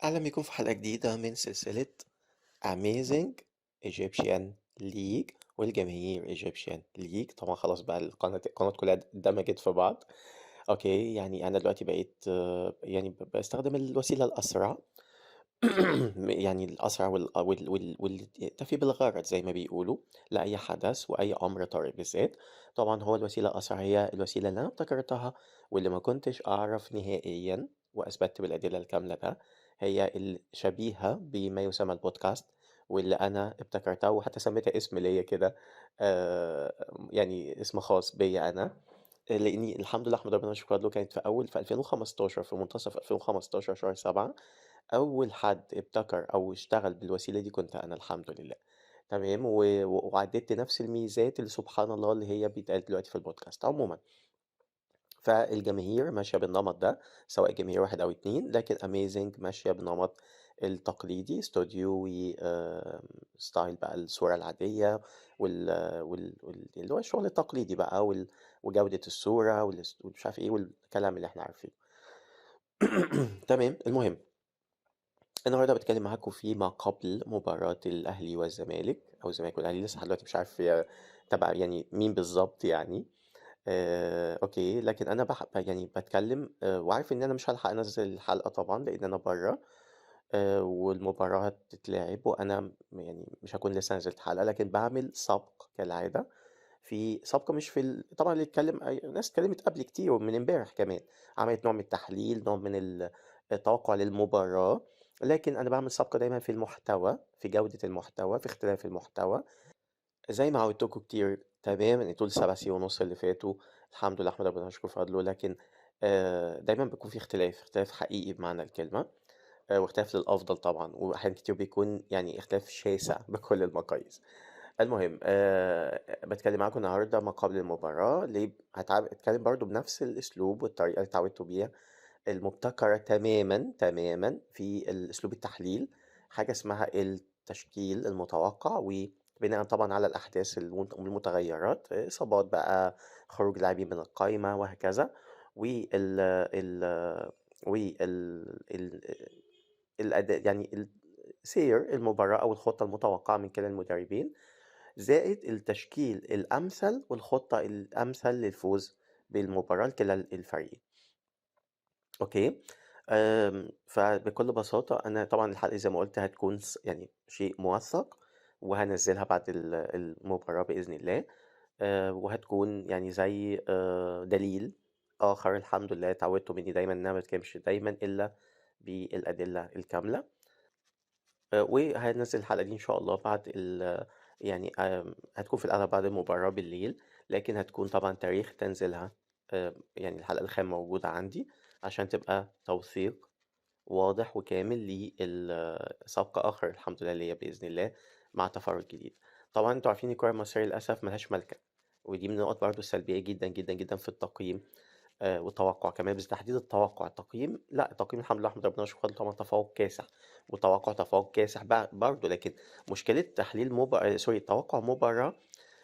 أهلا بيكم في حلقة جديدة من سلسلة Amazing Egyptian League والجماهير Egyptian League. طبعا خلاص بقى القناة كلها اندمجت في بعض. okay، يعني أنا دلوقتي بقيت يعني بستخدم الوسيلة الأسرع يعني الأسرع واللي تفي بالغرض زي ما بيقولوا لأي حدث وأي أمر طارئ بالذات. طبعا هو الوسيلة الأسرع هي الوسيلة اللي أنا ابتكرتها واللي ما كنتش أعرف نهائيا وأثبتت بالأدلة الكاملة ده، هي الشبيهة بما يسمى البودكاست، واللي أنا ابتكرتها وحتى سميتها اسم ليا كده، يعني اسم خاص بيا أنا، لأني الحمد لله أحمد ربنا وشكر له كانت في 2015، في منتصف 2015 شهر 7، أول حد ابتكر أو اشتغل بالوسيلة دي كنت أنا الحمد لله. تمام، وعديت نفس الميزات اللي سبحان الله اللي هي بيتقال دلوقتي في البودكاست عموما. فالجماهير ماشية بالنمط ده، سواء جماهير 1 أو 2، لكن Amazing ماشية بالنمط التقليدي، استوديو و، style بقى الصورة العادية اللي هو الشغل التقليدي بقى وجودة الصورة ومش عارف إيه والكلام اللي إحنا عارفينه. تمام، المهم النهارده بتكلم معاكم في ما قبل مباراة الأهلي والزمالك أو الزمالك والأهلي، لسه لحد دلوقتي مش عارف هي تبع مين بالظبط يعني. okay، لكن أنا بتكلم، وعارف إن أنا مش هلحق أنزل الحلقة طبعاً لأن أنا برا، والمباراة هتتلعب وأنا مش هكون لسه نزلت حلقة، لكن بعمل سبق كالعادة، في سبق مش في طبعاً اللي اتكلم، ناس اتكلمت قبل كتير ومن امبارح كمان، عملت نوع من التحليل، نوع من التوقع للمباراة، لكن أنا بعمل سبق دايماً في المحتوى، في جودة المحتوى، في اختلاف المحتوى، زي ما عودتكم كتير. تمام، يعني طول 7 سنين ونص اللي فاتوا الحمد لله أحمد ربنا وشكره فضله، لكن، دايماً بيكون في اختلاف، اختلاف حقيقي بمعنى الكلمة، واختلاف للأفضل طبعاً، وأحيان كتير بيكون اختلاف شاسع بكل المقاييس. المهم، بتكلم معاكم النهاردة ما قبل المباراة. ليه؟ هتكلم برضو بنفس الأسلوب والطريقة اللي اتعودتوا بيها المبتكرة تماماً تماماً في الأسلوب التحليل، حاجة اسمها التشكيل المتوقع، وبناءً طبعاً على الأحداث والمتغيرات، إصابات بقى، خروج لاعبين من القايمة وهكذا، وال ال وال ال الأداء، يعني سير المباراة أو الخطة المتوقعة من كلا المدربين، زائد التشكيل الأمثل والخطة الأمثل للفوز بالمباراة لكلا الفريقين. okay، فبكل بساطة أنا طبعاً الحلقة زي ما قلت هتكون شيء موثق، وهنزلها بعد المباراة بإذن الله، وهتكون زي، دليل آخر. الحمد لله اتعودتوا مني دايماً إن أنا ما بتكلمش دايماً إلا بالأدلة الكاملة. وهنزل الحلقة دي إن شاء الله بعد يعني، هتكون في الأغلب بعد المباراة بالليل، لكن هتكون طبعاً تاريخ تنزيلها، الحلقة الخام موجودة عندي عشان تبقى توثيق واضح وكامل للسبق آخر الحمد لله ليا بإذن الله مع تفرج جديد. طبعاً انتوا عارفين الكرة المصرية للأسف ملهاش ملكة، ودي من النقط برضو السلبية جداً جداً جداً في التقييم، والتوقع كمان، بس تحديد التوقع. التقييم لا، التقييم الحمد لله أحمد ربنا وشكره طبعاً تفوق كاسح، وتوقع تفوق كاسح برضو، لكن مشكلة تحليل سوري، توقع مباراة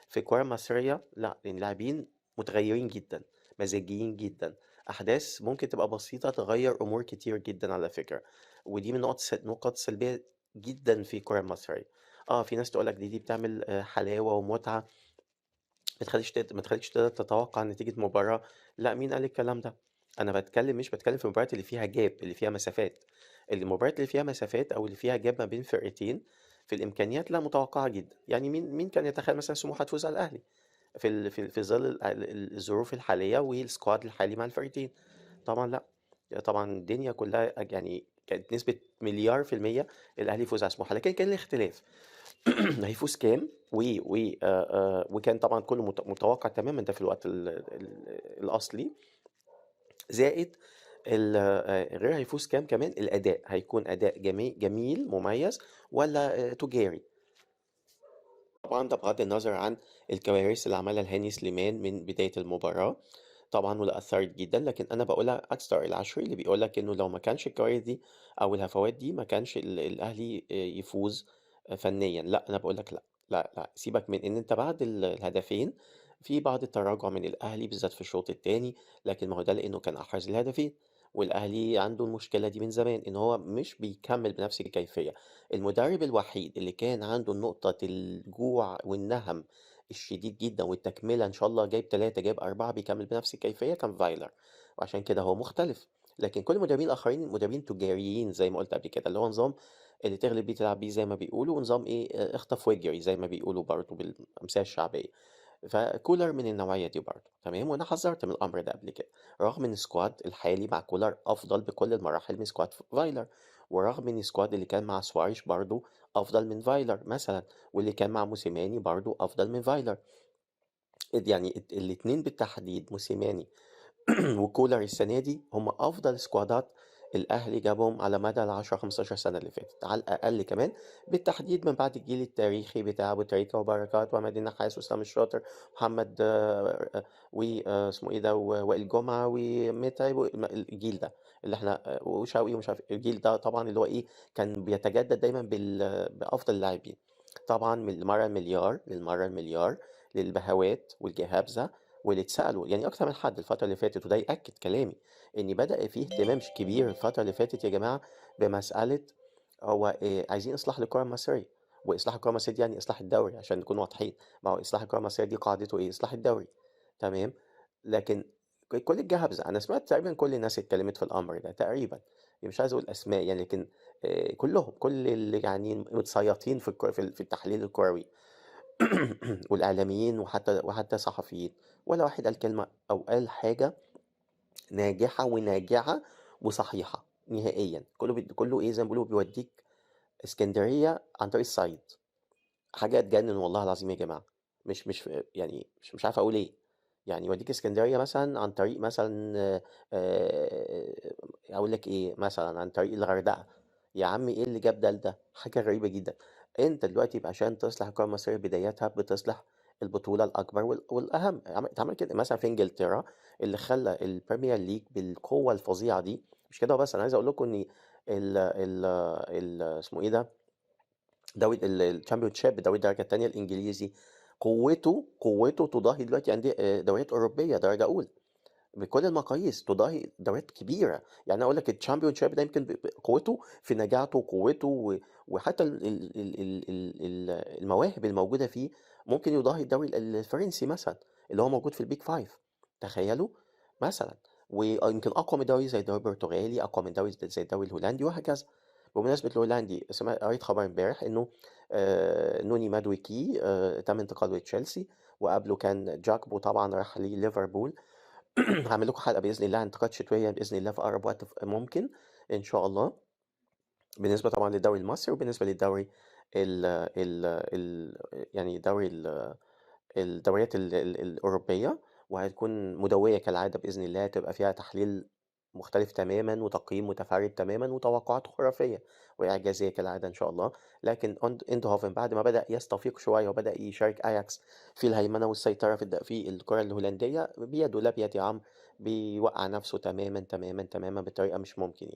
في الكرة المصرية لا، لأن اللاعبين متغيرين جداً، مزاجيين جداً، أحداث ممكن تبقى بسيطة تغير أمور كتير جداً على فكرة، ودي من نقاط سلبية جداً في الكرة المصرية. في ناس تقولك دي بتعمل، حلاوة ومتعة، ما تخليكش تقدر تتوقع نتيجة مباراة. لا، مين قال الكلام ده؟ أنا مش بتكلم في المباريات اللي فيها جاب، اللي فيها مسافات. المباريات اللي فيها مسافات أو اللي فيها جاب ما بين فرقتين في الإمكانيات لا متوقعة جدا. مين كان يتخيل مثلا سموحة تفوز على الأهلي في ظل الظروف الحالية والسكواد الحالي مع الفرقتين؟ طبعا لا، طبعا الدنيا كلها كانت نسبة 1,000,000,000% الأهلي يفوز على سموحة، لكن كان الاختلاف هيفوز كام وكان طبعا كله متوقع تماما ده في الوقت الأصلي، زائد غير هيفوز كام كمان الأداء هيكون أداء جميل مميز ولا، تجاري. طبعا ده بغض النظر عن الكوارث اللي عملها الهاني سليمان من بداية المباراة طبعا واللي أثرت جدا، لكن أنا بقولها أكثر العشري اللي بيقولك إنه لو ما كانش الكوارث دي أو الهفوات دي ما كانش الأهلي، يفوز فنيا. لا، أنا بقولك لا، لا، لا، سيبك من إن أنت بعد الهدفين في بعض التراجع من الأهلي بالذات في الشوط الثاني، لكن ما هو ده لأنه كان أحرز الهدفين، والأهلي عنده المشكلة دي من زمان، إن هو مش بيكمّل بنفس الكيفية. المدرب الوحيد اللي كان عنده نقطة الجوع والنَهَم الشديد جدًا والتكملة إن شاء الله جايب 3 جايب 4 بيكمّل بنفس الكيفية كان فايلر، وعشان كده هو مختلف. لكن كل المدربين الآخرين مدربين تجاريين زي ما قُلت قبل كده، اللي هو نظام اللي تغلب بيه تلعب بيه زي ما بيقولوا، ونظام إيه، اخطف واجري زي ما بيقولوا برضه بالأمثلة الشعبية. فكولر من النوعية دي برضه، تمام، وأنا حذرت من الأمر ده قبل كده، رغم إن ال squad الحالي مع كولر أفضل بكل المراحل من squad فايلر، ورغم إن ال squad اللي كان مع سواريش برضه أفضل من فايلر مثلا، واللي كان مع موسيماني برضه أفضل من فايلر. يعني الاتنين بالتحديد موسيماني وكولر السنة دي هم أفضل سكوادات الأهلي جابهم على مدى العشرة خمستاشر سنة اللي فاتت على الأقل، كمان بالتحديد من بعد الجيل التاريخي بتاع أبو تريكة وبركات وعماد النحاس وإسلام الشاطر محمد، و، اسمه إيه ده، وائل جمعة ومتعب الجيل ده اللي إحنا، وشوقي ومش عارف إيه، الجيل ده طبعا اللي هو إيه كان بيتجدد دايما بأفضل اللاعبين. طبعا من المرة المليار للمرة المليار للبهوات والجهابزة واللي اتسألوا يعني أكتر من حد الفترة اللي فاتت، وده يأكد كلامي إن بدأ فيه اهتمام كبير الفترة اللي فاتت يا جماعة بمسألة هو إيه، عايزين إصلاح للكرة المصرية. وإصلاح الكرة المصرية دي يعني إصلاح الدوري عشان نكون واضحين، ما هو إصلاح الكرة المصرية دي قاعدته إيه؟ إصلاح الدوري، تمام. لكن كل الجهابزة أنا سمعت تقريبا كل الناس اتكلمت في الأمر ده تقريبا، يعني مش عايز أقول أسماء يعني، لكن، كلهم، كل اللي يعني متسيطين في التحليل الكروي والإعلاميين وحتى صحفيين، ولا واحد قال كلمة أو قال حاجة ناجحة وناجعة وصحيحة نهائيا. كله إيه زي ما بيقولوا بيوديك اسكندرية عن طريق الصعيد، حاجة تجنن والله العظيم يا جماعة. مش عارف أقول إيه، يعني يوديك اسكندرية مثلا عن طريق مثلا، أقول لك إيه، مثلا عن طريق الغردقة. يا عمي إيه اللي جاب ده لده؟ حاجة غريبة جدا. أنت دلوقتي عشان تصلح الكرة المصرية بدايتها بتصلح البطولة الأكبر والأهم. اتعمل كده مثلا في إنجلترا اللي خلى ال Premier League بالقوة الفظيعة دي. مش كده وبس، أنا عايز أقول لكم إن اسمه إيه ده؟ دوري ال Championship، دوري الدرجة التانية الإنجليزي، قوته تضاهي دلوقتي أندية، دوريات أوروبية درجة أولى بكل المقاييس، تضاهي دوريات كبيرة. يعني أقول لك ال Championship ده يمكن قوته في نجاعته وقوته وحتى المواهب الموجودة فيه ممكن يضاهي الدوري الفرنسي مثلا اللي هو موجود في ال Big Five، تخيلوا مثلا. ويمكن أقوى من دوري زي الدوري البرتغالي، أقوى من دوري زي الدوري الهولندي وهكذا. بمناسبة الهولندي، قريت خبر امبارح إنه، نوني مادويكي، تم انتقاله لتشيلسي، وقبله كان جاكبو طبعا راح لليفربول. هعمل لكم حلقة بإذن الله عن انتقالات شتوية بإذن الله في أقرب وقت ممكن إن شاء الله، بالنسبة طبعا للدوري المصري وبالنسبة للدوري ال ال ال يعني دوري الدوريات الأوروبية، وهتكون مدوية كالعادة بإذن الله، تبقى فيها تحليل مختلف تماما وتقييم متفرد تماما وتوقعات خرافية وإعجازية كالعادة إن شاء الله. لكن إندهوفن بعد ما بدأ يستفيق شوية وبدأ يشارك أياكس في الهيمنة والسيطرة في الكرة الهولندية، بيده لا بيد يا عم، بيوقع نفسه تماما تماما تماما بطريقة مش ممكن.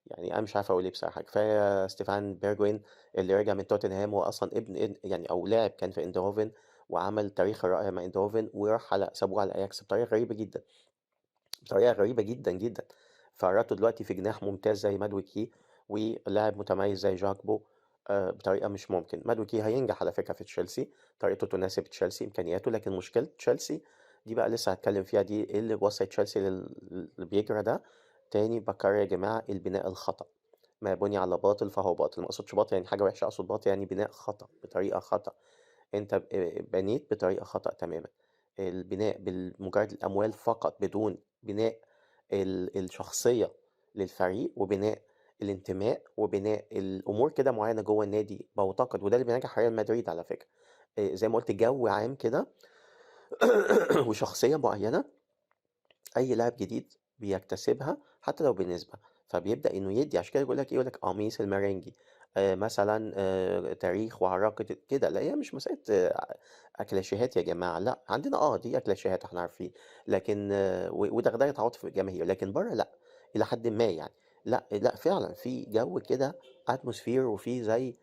يعني أنا مش عارف أقول إيه بصراحة. كفاية ستيفان بيرجوين اللي رجع من توتنهام، هو أصلا ابن يعني أو لاعب كان في إندهوفن وعمل تاريخ رائع مع إندهوفن، وراح سابوه على أياكس بطريقة غريبة جدا، بطريقة غريبة جدا جدا. فراتو دلوقتي في جناح ممتاز زي مادويكي ولاعب متميز زي جاكبو، بطريقة مش ممكن. مادويكي هينجح على فكرة في تشيلسي، طريقته تناسب تشيلسي إمكانياته، لكن مشكلة تشيلسي دي بقى لسه هتكلم فيها، دي إيه اللي وصل تشيلسي اللي بيجرى ده. تاني بكرر يا جماعة، البناء الخطأ، ما بني على باطل فهو باطل. ما أقصدش باطل يعني حاجة وحشة، أقصد باطل يعني بناء خطأ بطريقة خطأ. أنت بنيت بطريقة خطأ تماما. البناء بمجرد الأموال فقط بدون بناء الشخصية للفريق وبناء الانتماء وبناء الأمور كده معينة جوه النادي بعتقد، وده اللي بينجح ريال مدريد على فكرة. زي ما قلت جو عام كده وشخصية معينة أي لاعب جديد بيكتسبها حتى لو بنسبة، فبيبدأ إنه يدي. عشان كده يقول لك إيه، يقول لك قميص المرنجي، مثلا، تاريخ وعراقة كده. لا، هي مش مسألة، أكلاشيهات يا جماعة، لا عندنا دي أكلاشيهات احنا عارفين، لكن، ودغدغة عواطف الجماهير، لكن بره لا إلى حد ما يعني. لا، لا فعلا في جو كده اتموسفير، وفي زي،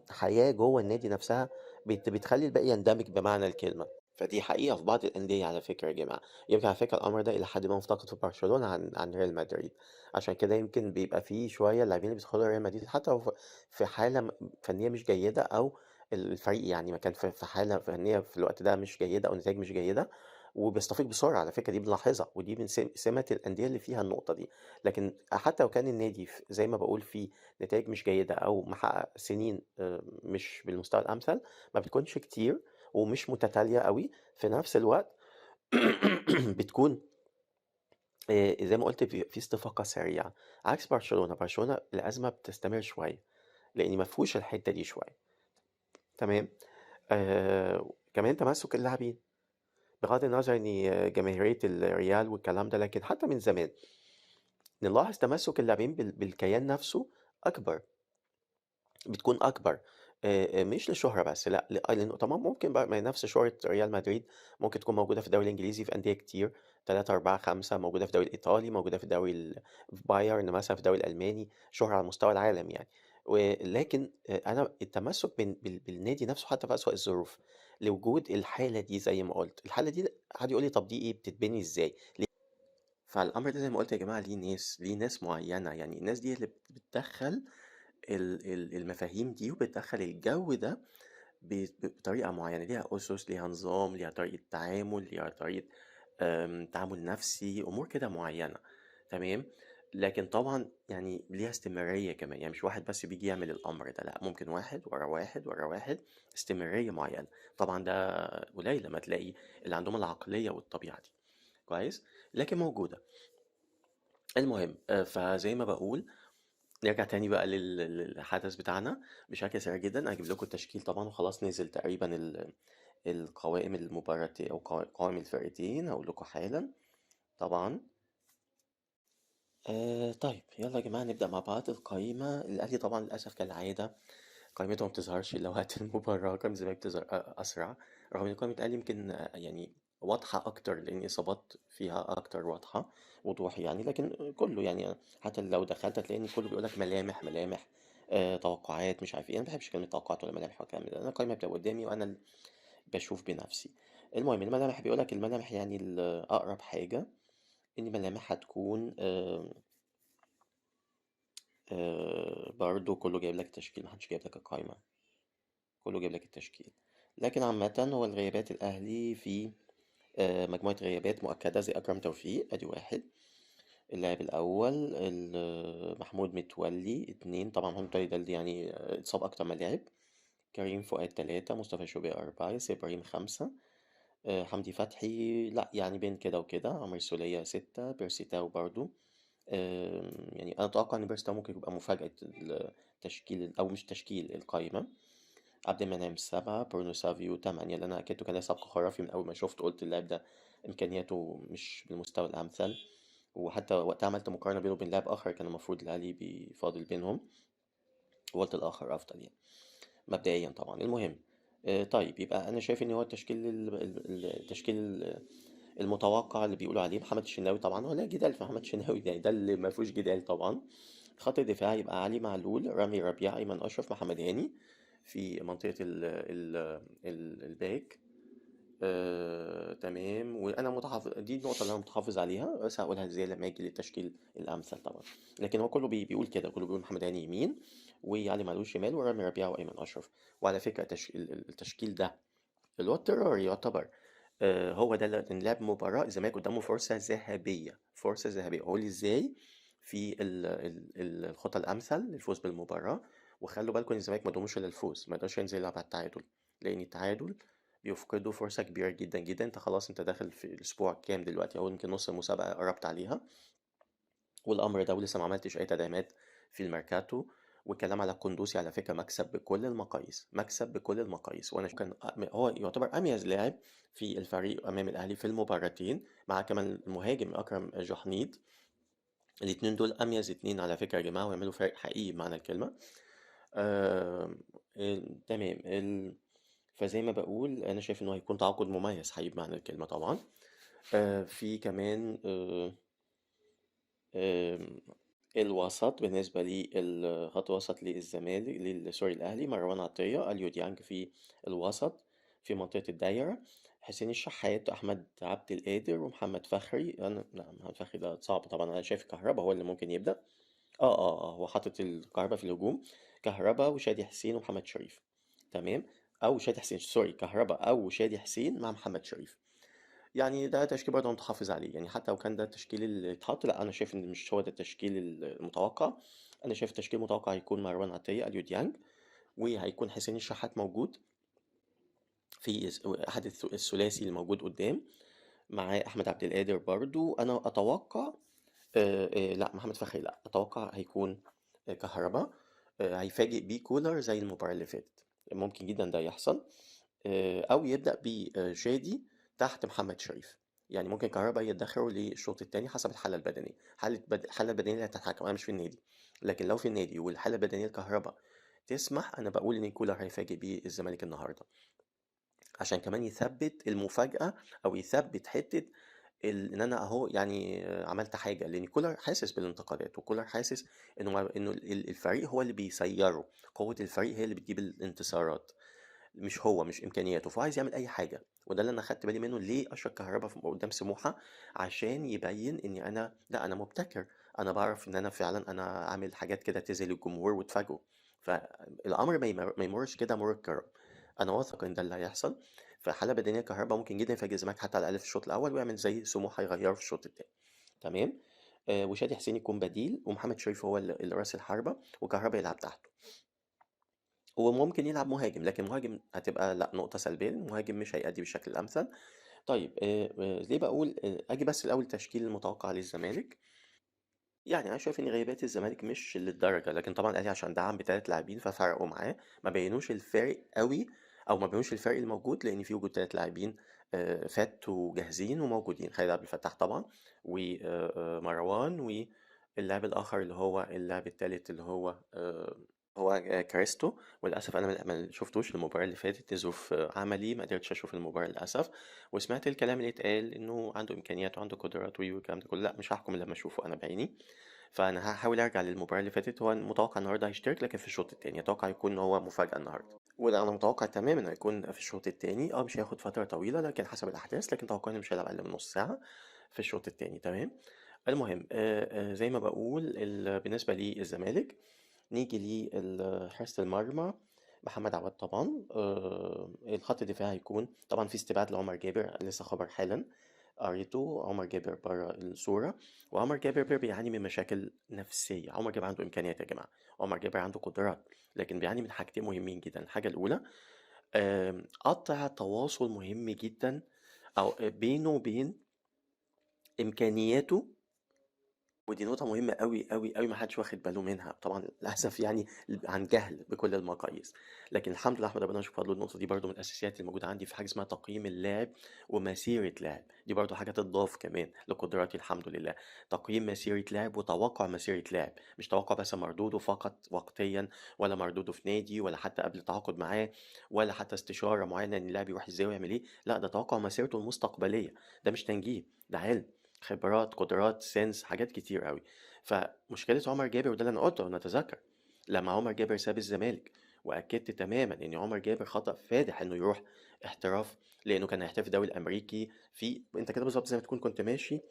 حياة جوه النادي نفسها بتخلي الباقي يندمج بمعنى الكلمة. فدي حقيقة في بعض الأندية على فكرة يا جماعة. يمكن على فكرة الأمر ده إلى حد ما مفتقد في برشلونة عن ريال مدريد، عشان كده يمكن بيبقى فيه شوية اللاعبين اللي بيدخلوا ريال مدريد حتى لو في حالة فنية مش جيدة، أو الفريق يعني ما كان في حالة فنية في الوقت ده مش جيدة أو نتائج مش جيدة، وبيستفيق بسرعة. على فكرة دي بنلاحظها، ودي من سمة الأندية اللي فيها النقطة دي. لكن حتى لو كان النادي زي ما بقول فيه نتائج مش جيدة أو محقق سنين مش بالمستوى الأمثل، ما بتكونش كتير ومش متتالية قوي، في نفس الوقت بتكون زي ما قلت في استفاقة سريعة، عكس برشلونة. برشلونة الأزمة بتستمر شوية لأن ما فيهوش الحتة دي شوية. تمام. كمان تمسك اللاعبين، بغض النظر إن جماهيرية الريال والكلام ده، لكن حتى من زمان نلاحظ تمسك اللاعبين بالكيان نفسه أكبر، بتكون أكبر، مش للشهرة بس، لا، لأنه طبعا ممكن بقى ما نفس شهرة ريال مدريد ممكن تكون موجودة في الدوري الإنجليزي في أندية كتير، 3 4 5، موجودة في الدوري الإيطالي، موجودة في الدوري في بايرن مثلا، في الدوري الألماني، شهرة على مستوى العالم يعني. ولكن أنا التمسك بالنادي نفسه حتى في أسوأ الظروف، لوجود الحالة دي زي ما قلت. الحالة دي حد يقول لي طب دي إيه، بتتبني إزاي؟ ليه؟ فالأمر ده زي ما قلت يا جماعة ليه ناس معينة، يعني الناس دي اللي بتدخل المفاهيم دي وبتدخل الجو ده بطريقة معينة، ليها أسس، ليها نظام، ليها طريقة تعامل، ليها طريقة تعامل نفسي، أمور كده معينة. تمام. لكن طبعا يعني ليها استمرارية كمان، يعني مش واحد بس بيجي يعمل الأمر ده، لا، ممكن واحد ورا واحد ورا واحد، استمرارية معينة. طبعا ده قليل لما تلاقي اللي عندهم العقلية والطبيعة دي، كويس، لكن موجودة. المهم، فزي ما بقول نرجع تاني بقى للحدث بتاعنا بشكل سريع جدا. هجيب لكم التشكيل طبعا، وخلاص نزل تقريبا القوائم المباراتين او قوائم الفرقتين، هقول لكم حالا طبعا. طيب يلا يا جماعة نبدأ مع بعض القائمة. الأهلي طبعا للأسف كالعادة قائمته ما بتظهرش إلا وقت المباراة، قائمة الزمالك بتظهر أسرع، رغم إن قائمة الأهلي يمكن يعني واضحة أكتر لأن إصابات فيها أكتر واضحة وضوح يعني، لكن كله يعني حتى لو دخلت هتلاقي إن كله بيقولك ملامح، ملامح، توقعات، مش عارف إيه. أنا ما بحبش كلمة توقعات ولا ملامح والكلام ده، أنا القائمة بتبقى قدامي وأنا بشوف بنفسي. المهم الملامح بيقولك الملامح يعني أقرب حاجة إن ملامح هتكون، برضو كله جايب لك التشكيل، محدش جايب لك القايمة، كله جايب لك التشكيل. لكن عامة هو الغيابات الأهلي في، مجموعة غيابات مؤكدة زي أكرم توفيق أدي واحد، اللاعب الأول، محمود متولي 2، طبعا محمود متولي ده اللي اتصاب أكتر ما لعب، كريم فؤاد 3، مصطفى شوبير 4، ياسر إبراهيم 5، حمدي فتحي لا يعني بين كده وكده، عمرو السولية 6، بيرسي تاو برضو. يعني أنا أتوقع إن بيرسي تاو ممكن يبقى مفاجأة التشكيل أو مش تشكيل القايمة. عبد المنعم 7، برونو سافيو 8، اللي أنا أكدته كان ليه سبق خرافي من أول ما شفته، قلت اللاعب ده إمكانياته مش بالمستوى الأمثل، وحتى وقتها عملت مقارنة بينه وبين لاعب آخر كان المفروض الأهلي بيفاضل بينهم، وقلت الآخر أفضل يعني مبدئيا طبعا. المهم، طيب يبقى أنا شايف إن هو التشكيل المتوقع اللي بيقولوا عليه محمد الشناوي طبعا، هو لا جدال في محمد الشناوي، ده اللي ما فيهوش جدال طبعا. خط الدفاع يبقى علي معلول، رامي ربيعة، أيمن أشرف، محمد هاني في منطقة الباك. تمام. وأنا متحافظ، دي النقطة اللي أنا متحافظ عليها، بس هقولها إزاي لما أجي للتشكيل الأمثل طبعا. لكن هو كله بيقول كده، كله بيقول محمد هاني يمين وعلي معلول شمال ورامي ربيعة وأيمن أشرف. وعلى فكرة التشكيل ده اللي هو اضطراري يعتبر، هو ده اللي لعب مباراة الزمالك قدامه فرصة ذهبية، فرصة ذهبية. هقول إزاي في الخطة الأمثل للفوز بالمباراة. وخلوا بالكم إن الزمالك ما قداموش إلا الفوز، ما يقدرش ينزل يلعب على التعادل، لأن التعادل بيفقدوا فرصة كبيرة جدا جدا. انت خلاص انت داخل في الأسبوع كام دلوقتي، أو يمكن نص المسابقة قربت عليها، والأمر ده ولسه ما عملتش أي تدعيمات في الميركاتو. والكلام على قندوسي على فكرة مكسب بكل المقاييس، مكسب بكل المقاييس. وأنا كان هو يعتبر أميز لاعب في الفريق أمام الأهلي في المباراتين، مع كمان المهاجم أكرم جحنيد. الاتنين دول أميز اتنين على فكرة يا جماعة، ويعملوا فريق حقيقي بمعنى الكلمة. تمام. فزي ما بقول أنا شايف إنه هيكون تعاقد مميز حقيقي بمعنى الكلمة طبعا. في كمان، الوسط بالنسبة لي، الخط وسط للزمالك، سوري، الأهلي، مروان عطية، أليو ديانج في الوسط في منطقة الدايرة، حسين الشحات، أحمد عبد القادر، ومحمد فخري. أنا لا، محمد فخري ده صعب طبعا، أنا شايف كهربا هو اللي ممكن يبدأ. هو حاطط الكهربا في الهجوم، كهربا وشادي حسين ومحمد شريف، تمام، أو شادي حسين، sorry، كهربا أو شادي حسين مع محمد شريف. يعني ده تشكيل برضه متحافظ عليه، يعني حتى لو كان ده التشكيل اللي اتحط، لا أنا شايف إن مش هو ده التشكيل المتوقع. أنا شايف التشكيل المتوقع هيكون مروان عطية، أليو ديانج، وهيكون حسين الشحات موجود في أحد الثلاثي اللي موجود قدام، مع أحمد عبد القادر برضو. أنا أتوقع، لا محمد فخري لا، أتوقع هيكون كهربا، هيفاجئ بيه كولر زي المباراة اللي فاتت، ممكن جدا ده يحصل، أو يبدأ بشادي تحت محمد شريف. يعني ممكن كهربا يدخره للشوط الثاني حسب الحالة البدنية، الحالة البدنية اللي هتتحكم. أنا مش في النادي، لكن لو في النادي والحالة البدنية لكهربا تسمح، أنا بقول إن كولر هيفاجئ بيه الزمالك النهاردة، عشان كمان يثبت المفاجأة، أو يثبت حتة إن أنا أهو عملت حاجة. لأن كولر حاسس بالانتقادات، وكولر حاسس إنه الفريق هو اللي بيسيره، قوة الفريق هي اللي بتجيب الانتصارات، مش هو، مش إمكانياته، فهو عايز يعمل أي حاجة. وده اللي أنا خدت بالي منه، ليه أشرف كهربا قدام سموحة، عشان يبين إني أنا لا، أنا مبتكر، أنا بعرف إن أنا فعلا أنا عامل حاجات كده تزل الجمهور وتفاجئه. فالأمر ما يمرش كده مر الكرام. أنا واثق إن ده اللي هيحصل. فحالة بدنية كهربا ممكن جدا يفاجئ الزمالك حتى على الأقل في الشوط الأول، ويعمل زي سموحة يغيره في الشوط التاني، تمام. وشادي حسين يكون بديل، ومحمد شريف هو اللي راس الحربة، وكهربا يلعب تحته. هو ممكن يلعب مهاجم، لكن مهاجم هتبقى لا نقطة سلبية، المهاجم مش هيأدي بالشكل الأمثل. ليه بقول، أجي بس الأول تشكيل المتوقع للزمالك. أنا شايف إن غيابات الزمالك مش للدرجة، لكن طبعاً الأهلي عشان دعم بتلات لاعبين ففرقوا معاه، ما بينوش الفارق قوي، أو ما بينوش الفرق الموجود، لأن في وجود 3 لاعبين، فات وجاهزين وموجودين، خالد عبد الفتاح طبعاً، و، مروان، واللاعب الآخر اللي هو اللاعب التالت اللي هو كريستو. وللأسف أنا ما شفتوش المباراة اللي فاتت، لظروف عملي ما قدرتش أشوف المباراة للأسف، وسمعت الكلام اللي اتقال إنه عنده إمكانيات وعنده قدرات والكلام ده كله، لا مش هحكم إلا لما أشوفه أنا بعيني. فأنا هحاول أرجع للمباراة اللي فاتت. هو متوقع النهاردة هيشترك، لكن في الشوط التاني أتوقع يكون هو مفاجأة النهاردة، وده أنا متوقع تماما إنه هيكون في الشوط التاني. مش هياخد فترة طويلة لكن حسب الأحداث، لكن توقعي إنه مش هيلعب أقل من نص ساعة في الشوط التاني، تمام. المهم، زي ما بقول، بالنسبة للزمالك نيجي لحارس المرمى محمد عواد طبعا. الخط الدفاع هيكون طبعا في استبعاد لعمر جابر، لسه خبر حالا قريته، عمر جابر بره الصورة. وعمر جابر بيعاني من مشاكل نفسية. عمر جابر عنده إمكانيات يا جماعة، عمر جابر عنده قدرات، لكن بيعاني من حاجتين مهمين جدا. الحاجة الأولى، قطع تواصل مهم جدا أو بينه وبين إمكانياته، ودي نقطة مهمة أوي أوي أوي ما حدش واخد باله منها طبعا للأسف، عن جهل بكل المقاييس. لكن الحمد لله أحمد ربنا يشكر فضله، النقطة دي برضو من الأساسيات اللي موجودة عندي في حاجة اسمها تقييم اللاعب ومسيرة لاعب، دي برضو حاجة تضاف كمان لقدراتي الحمد لله. تقييم مسيرة لاعب وتوقع مسيرة لاعب، مش توقع بس مردوده فقط وقتيا، ولا مردوده في نادي، ولا حتى قبل التعاقد معاه، ولا حتى استشارة معينة إن اللاعب يروح إزاي ويعمل إيه، لا ده توقع مسيرته المستقبلية. ده مش تنجيم، ده علم، خبرات، قدرات، سنس، حاجات كتير قوي. فمشكلة عمر جابر، وده اللي أنا قلته ونتذكر لما عمر جابر ساب الزمالك، وأكدت تماما إن عمر جابر خطأ فادح إنه يروح احتراف، لأنه كان هيحترف الدوري الأمريكي. في أنت كده بالظبط زي ما تكون كنت ماشي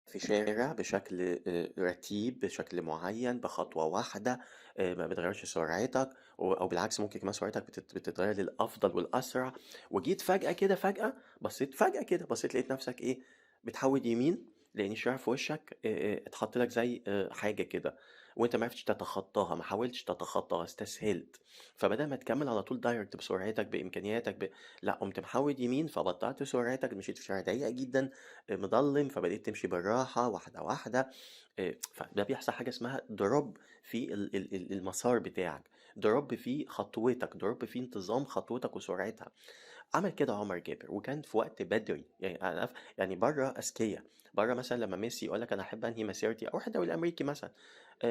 في شارع بشكل رتيب، بشكل معين، بخطوة واحدة، ما بتغيرش سرعتك، أو بالعكس ممكن كمان سرعتك بتتغير للأفضل والأسرع. وجيت فجأة كده، فجأة بصيت، فجأة كده بصيت لقيت نفسك إيه، بتحود يمين، لأن الشارع في وشك، اتحط لك زي، حاجة كده، وأنت ما عرفتش تتخطاها، ما حاولتش تتخطاها، استسهلت. فبدل ما تكمل على طول دايركت بسرعتك بإمكانياتك لا، قمت محود يمين، فبطأت سرعتك، مشيت في شارع ضيق جدا، مظلم، فبدأت تمشي بالراحة واحدة واحدة. فده بيحصل حاجة اسمها drop في المسار بتاعك، drop في خطوتك، drop في انتظام خطوتك وسرعتها. عمل كده عمر جابر، وكان في وقت بدري، بره أذكياء، بره مثلا لما ميسي يقول لك أنا أحب أنهي مسيرتي أروح الدوري الأمريكي مثلا،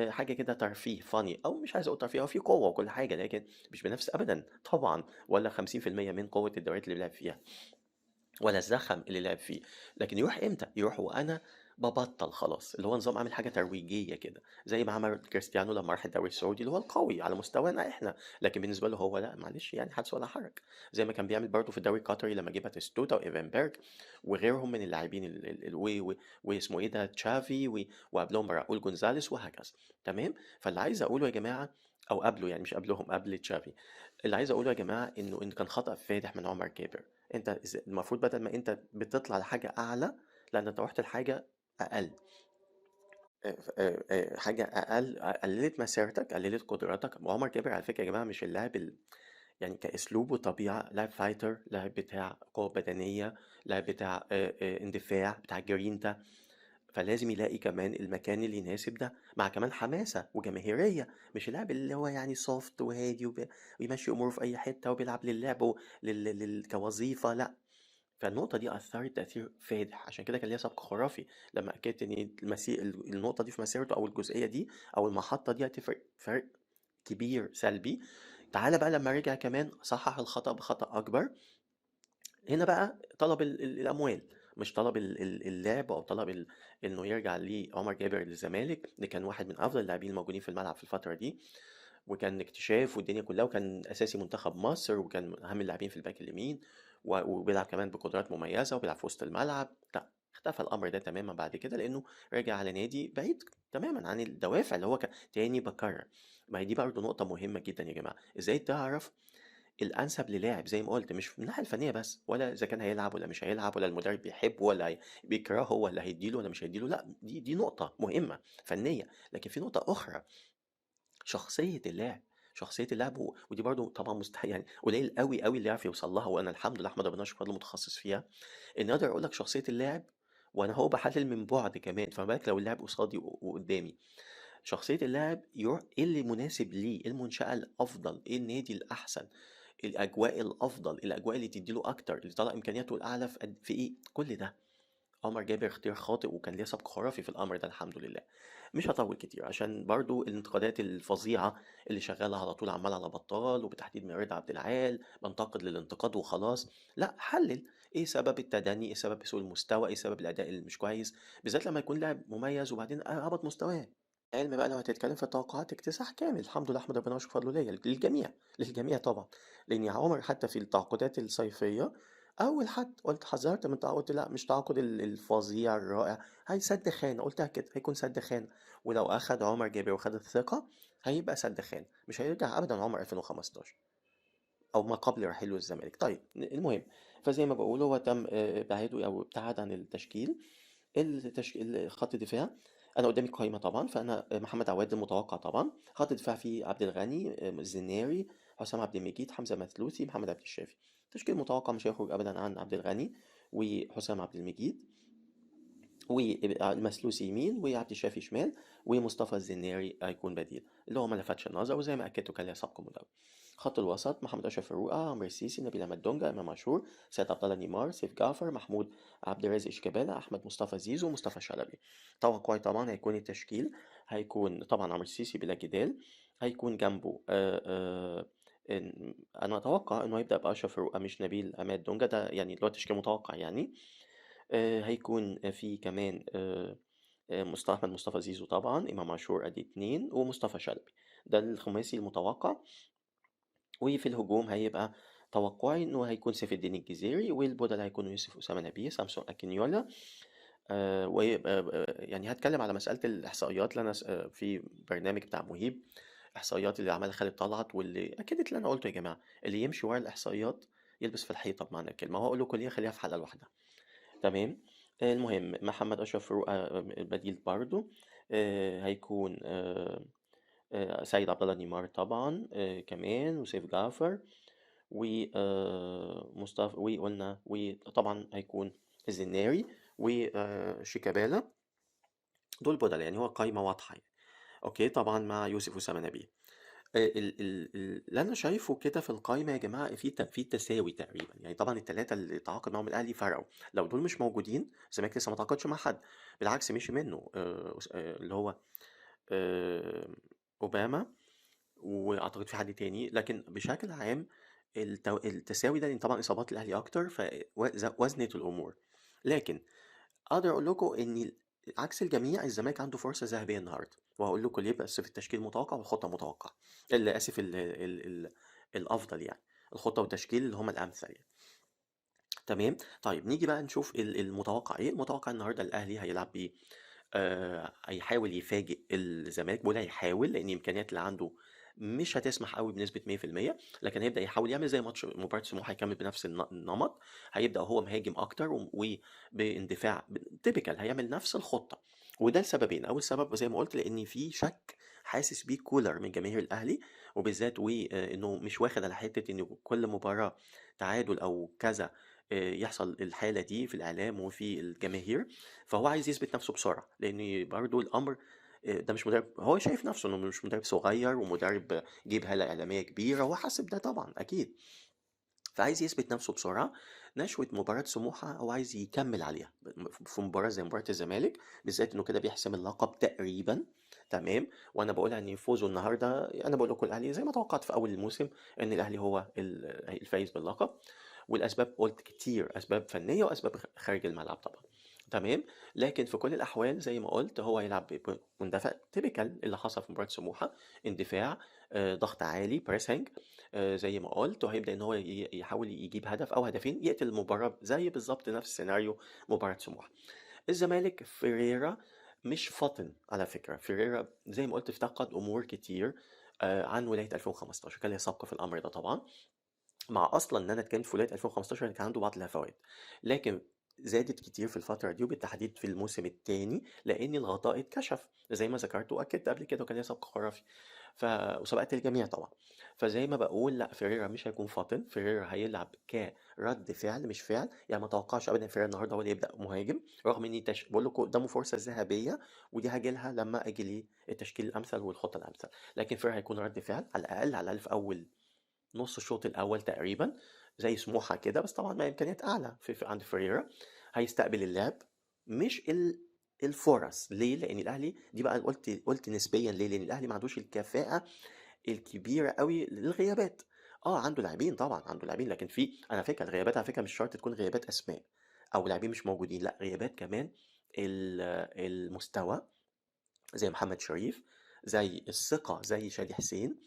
حاجة كده ترفيه فاني، أو مش عايز أقول ترفيه، هو في قوة وكل حاجة، لكن مش بنفس أبدا طبعا، ولا خمسين في المية من قوة الدوريات اللي بيلعب فيها، ولا الزخم اللي لعب فيه. لكن يروح إمتى؟ يروح وأنا ببطل خلاص، اللي هو نظام عامل حاجة ترويجيه كده، زي ما عمل كريستيانو لما راح الدوري السعودي اللي هو القوي على مستوانا احنا، لكن بالنسبة له هو لا معلش يعني حدث ولا حرج، زي ما كان بيعمل برضه في الدوري القطري لما جه باتيستوتا وايفنبرج وغيرهم من اللاعبين واسمه ايه ده تشافي وقبلهم راؤول جونزاليس وهكذا. تمام. فاللي عايز اقوله يا جماعة، او قبله يعني مش قبلهم، قبل تشافي، اللي عايز اقوله يا جماعة انه ان كان خطأ فادح من عمر جابر. انت المفروض بدل ما انت بتطلع لحاجة اعلى، لان انت رحت لحاجة اقل، حاجة اقل قللت مسيرتك، قللت قدراتك. وعمر جابر على فكرة يا جماعة مش اللاعب يعني كاسلوب وطبيعه، لاعب fighter، لاعب بتاع قوة بدنية، لاعب بتاع اندفاع، بتاع جرينتا، فلازم يلاقي كمان المكان اللي يناسب ده، مع كمان حماسة وجماهيرية، مش اللاعب اللي هو يعني soft وهادي ويمشي أموره في أي حتة وبيلعب للعب كوظيفة، لا. فالنقطة دي أثرت تأثير فادح، عشان كده كان ليها سبق خرافي لما أكدت إن النقطة دي في مسيرته أو الجزئية دي أو المحطة دي هتفرق فرق كبير سلبي. تعالى بقى لما رجع كمان صحح الخطأ بخطأ أكبر. هنا بقى طلب الأموال، مش طلب اللعب أو طلب إنه يرجع لعمر جابر للزمالك، اللي كان واحد من أفضل اللاعبين الموجودين في الملعب في الفترة دي، وكان اكتشاف والدنيا كلها، وكان أساسي منتخب مصر، وكان من أهم اللاعبين في الباك اليمين، وبيلعب كمان بقدرات مميزة وبيلعب في وسط الملعب. لا، اختفى الأمر ده تماما بعد كده، لأنه رجع على نادي بعيد تماما عن الدوافع اللي هو كان. تاني بكرر، ما هي دي برضه نقطة مهمة جدا يا جماعة، إزاي تعرف الأنسب للاعب زي ما قلت، مش من الناحية الفنية بس، ولا إذا كان هيلعب ولا مش هيلعب، ولا المدرب بيحبه ولا بيكرهه، ولا هيديله ولا مش هيديله، لا، دي نقطة مهمة فنية. لكن في نقطة أخرى، شخصية اللاعب، شخصية اللاعب، ودي برضو طبعا مستحيل، يعني قليل قوي قوي اللي يعرف يوصل لها، وأنا الحمد لله أحمد ربنا شكرا متخصص فيها، إن أقدر أقول لك شخصية اللاعب وأنا هو بحلل من بعد كمان، فما بالك لو اللاعب قصادي وقدامي. شخصية اللاعب يروح إيه اللي مناسب ليه، إيه المنشأة الأفضل، إيه النادي الأحسن، الأجواء الأفضل، الأجواء اللي تديله أكتر، اللي طلع إمكانياته الأعلى في إيه، كل ده. عمر جابر اختيار خاطئ، وكان ليه سبق خرافي في الأمر ده الحمد لله. مش هطول كتير عشان برضو الانتقادات الفظيعة اللي شغالة على طول عمال على بطال، وبالتحديد من رضا عبد العال، بنتقد للانتقاد وخلاص. لا، حلل ايه سبب التدني، ايه سبب سوء المستوى، ايه سبب الأداء اللي مش كويس، بالذات لما يكون لاعب مميز وبعدين هبط مستواه. علم بقى لو هتتكلم في التوقعات اكتساح كامل الحمد لله احمد ربنا وشكر فضله ليا، للجميع طبعا، لان عمر حتى في التعاقدات الصيفية اول حد قلت حذرت من تعاقد، لا مش تعاقد الفظيع الرائع، هيسد خانه، قلتها كده هيكون سد خانه، ولو اخد عمر جابر وخد الثقة هيبقى سد خانه، مش هيرجع ابدا عمر 2015 او ما قبل رحيله الزمالك. طيب المهم، فزي ما بقول هو تم بعيدة او ابتعد عن التشكيل، خط الدفاع انا قدامي قائمة طبعا، فانا محمد عواد المتوقع طبعا، خط الدفاع فيه عبد الغني، الزناري، حسام عبد المجيد، حمزة مثلوثي، محمد عبد الشافي. تشكيل متوقع مش هيخرج ابدا عن عبد الغني وحسام عبد المجيد، والمثلوثي يمين وعبد الشافي شمال، ومصطفى الزناري هيكون بديل اللي هو ما لفتش النظر، وزي ما اكدته كان ليه سبق مدرب. خط الوسط محمد اشرف فاروق، عمرو السيسي، نبيل عماد دونجا، امام عاشور، سيد عبد الله نيمار، سيف جعفر، محمود عبد الرازق شيكابالا، احمد مصطفى زيزو، مصطفى شلبي. توقعي طبعا هيكون التشكيل هيكون طبعا عمرو السيسي بلا جدال، هيكون جنبه انا اتوقع انه هيبدا باشرف فاروق مش نبيل عماد دونجا، ده يعني اللي هو التشكيل المتوقع يعني. هيكون في كمان احمد مصطفى زيزو طبعا، امام عاشور ادي 2، ومصطفى شلبي، ده الخماسي المتوقع. وفي الهجوم هيبقى توقعي انه هيكون سيف الدين الجزيري، والبدل هيكونوا يوسف اسامة نبيه، سامسون اكينيولا. يعني هتكلم على مسالة الاحصائيات اللي انا في برنامج بتاع مهيب، احصائيات اللي عملها خالد طلعت، واللي اكدت اللي انا قلته يا جماعة، اللي يمشي ورا الاحصائيات يلبس في الحيطة بمعنى الكلمة، هو اقول له كليه خليها في حلقة لوحدها. تمام. المهم محمد اشرف فاروق بديل برضو، هيكون سيد عبد الله نيمار طبعا كمان، وسيف جعفر، ومصطفى، وقلنا وطبعا هيكون الزناري وشيكابالا، دول بدل يعني، هو قايمة واضحة يعني. okay طبعا مع يوسف اسامة نبيه. اللي انا شايفه كده في القايمة يا جماعة في تساوي تقريبا يعني. طبعا الثلاثة اللي تعاقد معاهم الاهلي فرقوا، لو دول مش موجودين الزمالك لسه ما تعاقدش مع حد، بالعكس مشي منه اللي هو اوباما، واعتقد في حد تاني، لكن بشكل عام التساوي ده، لان طبعا اصابات الاهلي اكتر فوزنت الامور. لكن اقدر اقول لكم ان عكس الجميع الزمالك عنده فرصة ذهبية النهارده، وهقول لكم ليه، بس في التشكيل المتوقع والخطه المتوقعة، اللي اسف ال ال ال الافضل يعني، الخطة والتشكيل اللي هما الامثل يعني. تمام. طيب نيجي بقى نشوف المتوقع ايه. المتوقع النهارده الاهلي هيلعب بيه، هيحاول يفاجئ الزمالك، بقول هيحاول لان الامكانيات اللي عنده مش هتسمح قوي بنسبة 100%، لكن هيبدا يحاول يعمل زي ماتش مباراة سموحه، هيكمل بنفس النمط، هيبدا هو مهاجم اكتر وباندفاع typical، هيعمل نفس الخطة. وده لسببين. اول سبب زي ما قلت لان في شك حاسس بيه كولر من جماهير الاهلي، وبالذات وانه مش واخد على حتة ان كل مباراة تعادل او كذا يحصل الحالة دي في الاعلام وفي الجماهير، فهو عايز يثبت نفسه بسرعة، لان برضو الامر ده مش مدرب، هو شايف نفسه انه مش مدرب صغير ومدرب جيب هالة اعلامية كبيرة، هو حاسب ده طبعا اكيد، فعايز يثبت نفسه بسرعة. نشوة مباراة سموحة هو عايز يكمل عليها في مباراة زي مباراة الزمالك، بالذات انه كده بيحسم اللقب تقريبا. تمام. وانا بقولها ان يفوزوا النهارده، انا بقول لكم الاهلي زي ما توقعت في اول الموسم ان الاهلي هو الفايز باللقب، والاسباب قلت كتير، اسباب فنية واسباب خارج الملعب طبعا. تمام. لكن في كل الاحوال زي ما قلت هو هيلعب بمندفع typical اللي حصل في مباراة سموحه، اندفاع، ضغط عالي، pressing، زي ما قلت، وهيبدا ان هو يحاول يجيب هدف او هدفين يقتل المباراة زي بالظبط نفس سيناريو مباراة سموحه. الزمالك فيريرا مش فطن على فكرة، فيريرا زي ما قلت افتقد امور كتير عن ولاية 2015، كان ليه سابقه في الامر ده طبعا، مع اصلا ان انا اتكلمت في ولاية 2015 كان عنده بعض الهفوات، لكن زادت كتير في الفترة دي وبالتحديد في الموسم الثاني، لأن الغطاء اتكشف زي ما ذكرت وأكدت قبل كده، وكان ليا سبق خرافي وسبقت الجميع طبعا. فزي ما بقول لا، فيريرا مش هيكون فاطن، فيريرا هيلعب كرد فعل مش فعل، يعني ما توقعش أبدا فيريرا النهارده هو اللي يبدأ مهاجم، رغم إني بقول لكم قدامه فرصة ذهبية، ودي هاجي لها لما أجي للتشكيل الأمثل والخطة الأمثل، لكن فيريرا هيكون رد فعل على الأقل، على الأقل في أول نص الشوط الأول تقريبا زي سموحة كده، بس طبعا مع إمكانيات أعلى في عند فيريرا. هيستقبل اللعب مش الفرص. ليه؟ لأن الأهلي دي بقى قلت نسبيا ليه؟ لأن الأهلي ما عندوش الكفاءة الكبيرة قوي للغيابات. عنده لاعبين طبعا، عنده لاعبين، لكن في أنا فكرة الغيابات على فكرة مش شرط تكون غيابات أسماء أو لاعبين مش موجودين، لا غيابات كمان المستوى زي محمد شريف، زي الثقة زي شادي حسين،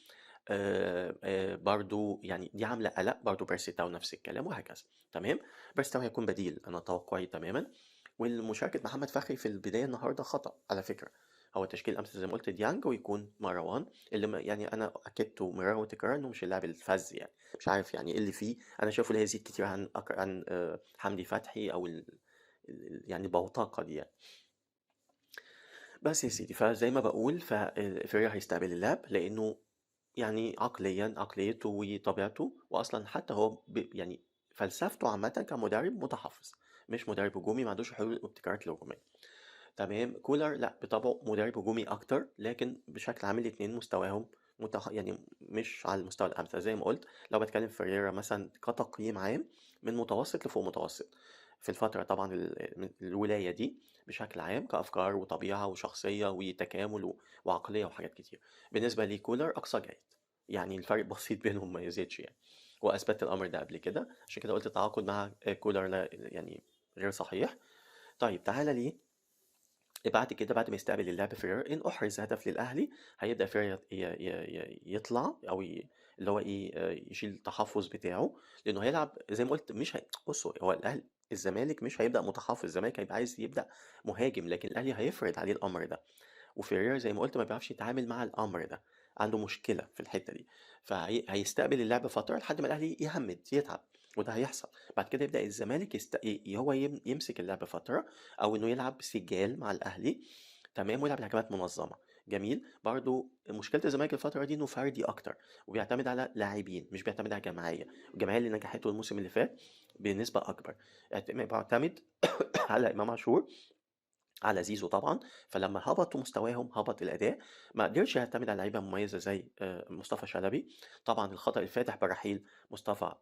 برضو يعني دي عامله قلق برضو، بيرسي تاو نفس الكلام وهكذا. تمام. بيرسي تاو هيكون بديل انا توقعي تماما. والمشاركة محمد فخري في البداية النهارده خطا على فكرة، هو تشكيل امس زي ما قلت ديانج ويكون مروان، اللي يعني انا اكدته مرارا وتكرارا انه مش اللاعب الفذ، يعني مش عارف يعني ايه اللي فيه، انا شايفه لا يزيد كتير عن حمدي فتحي او يعني البوتاقه دي يعني. بس يا سيدي، فزي ما بقول ففيريرا هيستقبل اللعب لانه يعني عقليا، عقليته وطبيعته، واصلا حتى هو يعني فلسفته عامة كمدرب متحفظ، مش مدرب هجومي، ما عندوش حلول وابتكارات الهجومية. تمام. كولر لا بطبعه مدرب هجومي اكتر، لكن بشكل عام الاتنين مستواهم يعني مش على المستوى الامثل. زي ما قلت لو بتكلم فيريرا مثلا كتقييم عام من متوسط لفوق متوسط في الفترة طبعا الولاية دي بشكل عام كأفكار وطبيعة وشخصية وتكامل وعقلية وحاجات كتير. بالنسبة لكولر أقصى جيد، يعني الفرق بسيط بينهم ما يزيدش يعني، وأثبت الأمر ده قبل كده، عشان كده قلت التعاقد مع كولر لا يعني غير صحيح. طيب تعالى ليه بعد كده، بعد ما يستقبل اللاعب فيريرا إن أحرز هدف للأهلي هيبدأ فيريرا يطلع أو اللي هو إيه يشيل التحفظ بتاعه، لأنه هيلعب زي ما قلت مش بصوا هو الأهلي الزمالك مش هيبدأ متحفظ، الزمالك هيبقى عايز يبدأ مهاجم، لكن الأهلي هيفرض عليه الأمر ده، وفيريرا زي ما قلت ما بيعرفش يتعامل مع الأمر ده، عنده مشكلة في الحتة دي، فهيستقبل اللعب فترة لحد ما الأهلي يهمد يتعب، وده هيحصل. بعد كده يبدأ الزمالك هو يمسك اللعب فترة، أو إنه يلعب سجال مع الأهلي. تمام. ويلعب الهجمات منظمة. جميل. برضو مشكلة الزمالك الفترة دي إنه فردي أكتر، وبيعتمد على لاعبين مش بيعتمد على جماعية، الجماعية اللي نجحته الموسم اللي فات بنسبة أكبر، بيعتمد على إمام عاشور، على زيزو طبعا، فلما هبطوا مستواهم هبط الأداء، ما قدرش يعتمد على لعيبة مميزة زي مصطفى شلبي. طبعا الخطأ الفادح برحيل مصطفى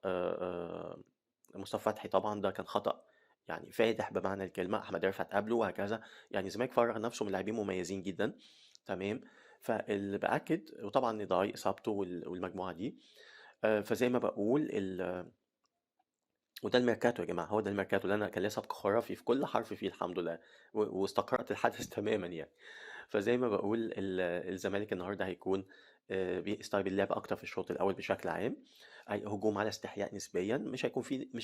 فتحي طبعا ده كان خطأ يعني فادح بمعنى الكلمة، أحمد رفعت قبله وهكذا، يعني الزمالك فرغ نفسه من لاعبين مميزين جدا. تمام. فاللي بأكد، وطبعا نضاي إصابته والمجموعة دي، فزي ما بقول وده الميركاتو يا جماعة، هو ده الميركاتو اللي أنا كان ليا سبق خرافي في كل حرف فيه الحمد لله، واستقرأت الحدث تماما يعني. فزي ما بقول الزمالك النهارده هيكون بيستعب اللعب اكتر في الشوط الاول بشكل عام، أي هجوم على استحياء نسبيا، مش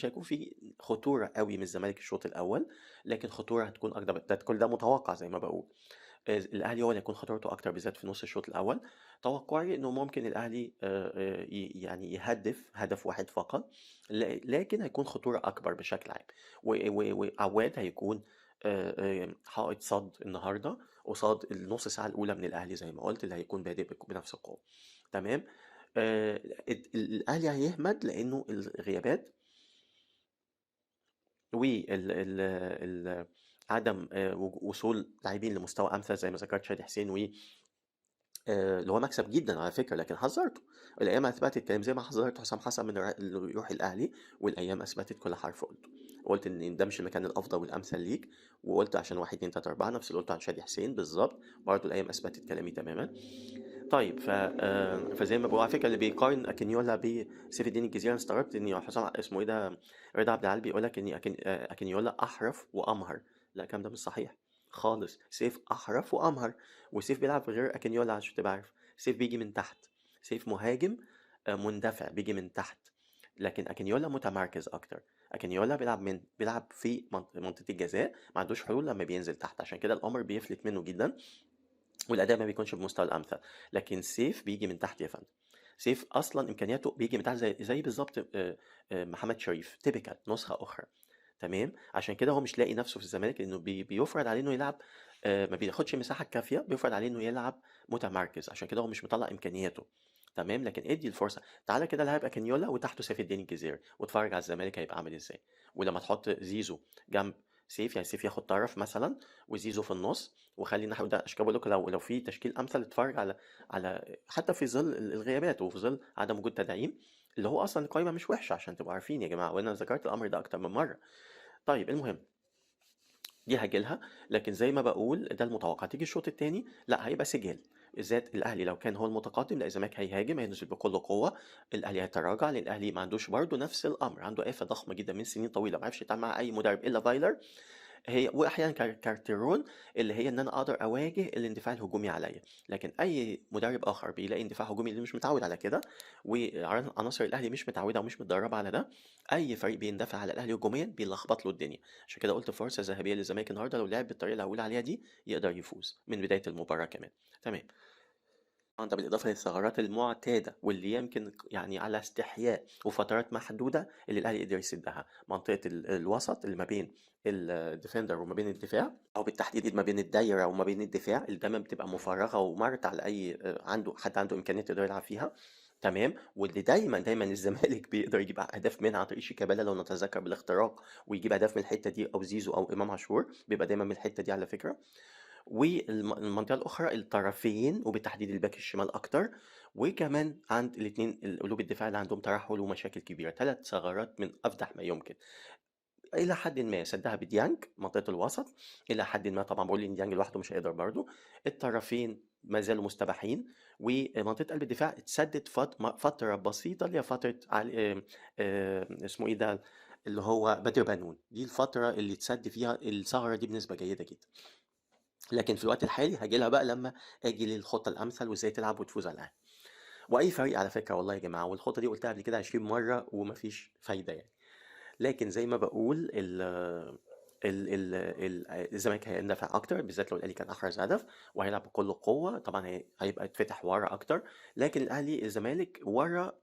هيكون في خطورة قوي من الزمالك الشوط الاول، لكن خطورة هتكون اكتر، ده كل ده متوقع زي ما بقول. الاهلي هو اللي هيكون خطورته اكتر بالذات في نص الشوط الاول. توقعي انه ممكن الاهلي يعني يهدف هدف واحد فقط، لكن هيكون خطورة اكبر بشكل عام، وعواد هيكون حائط صد النهارده قصاد النص ساعة الاولى من الاهلي زي ما قلت، اللي هيكون بادئ بنفس القوة. تمام. الاهلي هيهمد لانه الغيابات وال ال ال عدم وصول لاعبين لمستوى امثل زي ما ذكرت شادي حسين و اللي هو مكسب جدا على فكرة، لكن حذرته الايام اثبتت كلام زي ما حذرت حسام حسن من انه يروح الاهلي، والايام اثبتت كل حرف قلته. قلت ان ده مش المكان الافضل والامثل ليك، وقلت عشان 1 2 3 4، نفس اللي قلته عن شادي حسين بالظبط، برضه الايام اثبتت كلامي تماما. طيب فزي ما بقول على فكرة، اللي بيقارن اكينيولا بسيف الدين الجزيري، انا استغربت ان حسام اسمه ايه ده رضا عبد العال بيقول لك ان اكينيولا احرف وامهر. لا، الكلام ده مش صحيح خالص. سيف احرف وامهر، وسيف بيلعب غير اكينيولا عشان تبقى عارف. سيف بيجي من تحت، سيف مهاجم مندفع بيجي من تحت، لكن اكينيولا متمركز اكتر. اكينيولا بيلعب في منطقة الجزاء، ما عندوش حلول لما بينزل تحت، عشان كده الامر بيفلت منه جدا والاداء ما بيكونش بمستوى الامثل. لكن سيف بيجي من تحت يا فندم، سيف اصلا امكانياته بيجي من تحت زي بالظبط محمد شريف، typical نسخه اخرى. تمام. عشان كده هو مش لاقي نفسه في الزمالك، لانه بيفرض عليه انه يلعب، ما بياخدش مساحة كافيه، بيفرض عليه انه يلعب متمركز، عشان كده هو مش مطلع امكانياته. تمام. لكن ادي الفرصة، تعالى كده لعب اكينيولا وتحته سيف الدين الجزيري، واتفرج على الزمالك هيبقى عامل ازاي. ولما تحط زيزو جنب سيف، يعني سيف ياخد طرف مثلا وزيزو في النص، وخلي الناحية ده. عشان كده بقول لكم لو في تشكيل امثل اتفرج على حتى في ظل الغيابات وفي ظل عدم وجود تدعيم، اللي هو اصلا القايمة مش وحشة عشان تبقوا عارفين يا جماعة، وانا ذكرت الامر ده اكتر من مرة. طيب المهم دي هجيلها، لكن زي ما بقول ده المتوقع. تيجي الشوط الثاني لا، هيبقى سجال، بالذات الاهلي لو كان هو المتقدم، لا الزمالك هيهاجم، هينزل بكل قوة، الاهلي هيتراجع، لان الاهلي ما عندوش برده نفس الامر، عنده آفة ضخمة جدا من سنين طويلة ما عرفش يتعامل مع اي مدرب الا فايلر، هي واحيانا كارتيرون، اللي هي ان انا اقدر اواجه الاندفاع الهجومي عليا. لكن اي مدرب اخر بيلاقي اندفاع هجومي اللي مش متعود على كده، وعناصر الاهلي مش متعوده ومش متدربه على ده، اي فريق بيندفع على الاهلي هجوميا بيلخبط له الدنيا. عشان كده قلت فرصة ذهبية للزمالك النهارده، لو لعب بالطريقة اللي هقول عليها دي يقدر يفوز من بداية المباراة كمان. تمام. ده بالإضافة للثغرات المعتادة واللي يمكن يعني على استحياء وفترات محدودة اللي الأهلي قدر يسدها، منطقة الوسط اللي ما بين ال defender وما بين الدفاع، أو بالتحديد ما بين الدايرة وما بين الدفاع، اللي دايما بتبقى مفرغة ومرت على أي عنده حد عنده إمكانية يقدر يلعب فيها. تمام. واللي دايما دايما الزمالك بيقدر يجيب أهداف منها عن طريق شيكابالا لو نتذكر بالاختراق، ويجيب أهداف من الحتة دي، أو زيزو أو إمام عاشور بيبقى دايما من الحتة دي على فكرة. والمنطقة الأخرى الطرفين، وبالتحديد الباك الشمال أكتر، وكمان عند الاثنين قلوب الدفاع اللي عندهم ترحل ومشاكل كبيرة. 3 ثغرات من أفدح ما يمكن إلى حد ما سدها بديانج منطقة الوسط إلى حد ما، طبعا بقول إن ديانج لوحده مش هيقدر برضه. الطرفين ما زالوا مستباحين، ومنطقة قلب الدفاع اتسدت فترة بسيطة اللي هي فترة اسمه إيه ده اللي هو بدر بنون، دي الفترة اللي اتسد فيها الثغرة دي بنسبة جيدة جدا. لكن في الوقت الحالي هاجي لها بقى لما اجي للخطه الامثل وازاي تلعب وتفوز على الاهلي واي فريق على فكرة. والله يا جماعة، والخطه دي قلتها قبل كده 20 مرة ومفيش فايده يعني. لكن زي ما بقول ال ال ال ال الزمالك هيندفع اكتر، بالذات لو الاهلي كان احرز هدف، وهيلعب بكل قوة طبعا، هيبقى اتفتح ورا اكتر. لكن الاهلي الزمالك ورا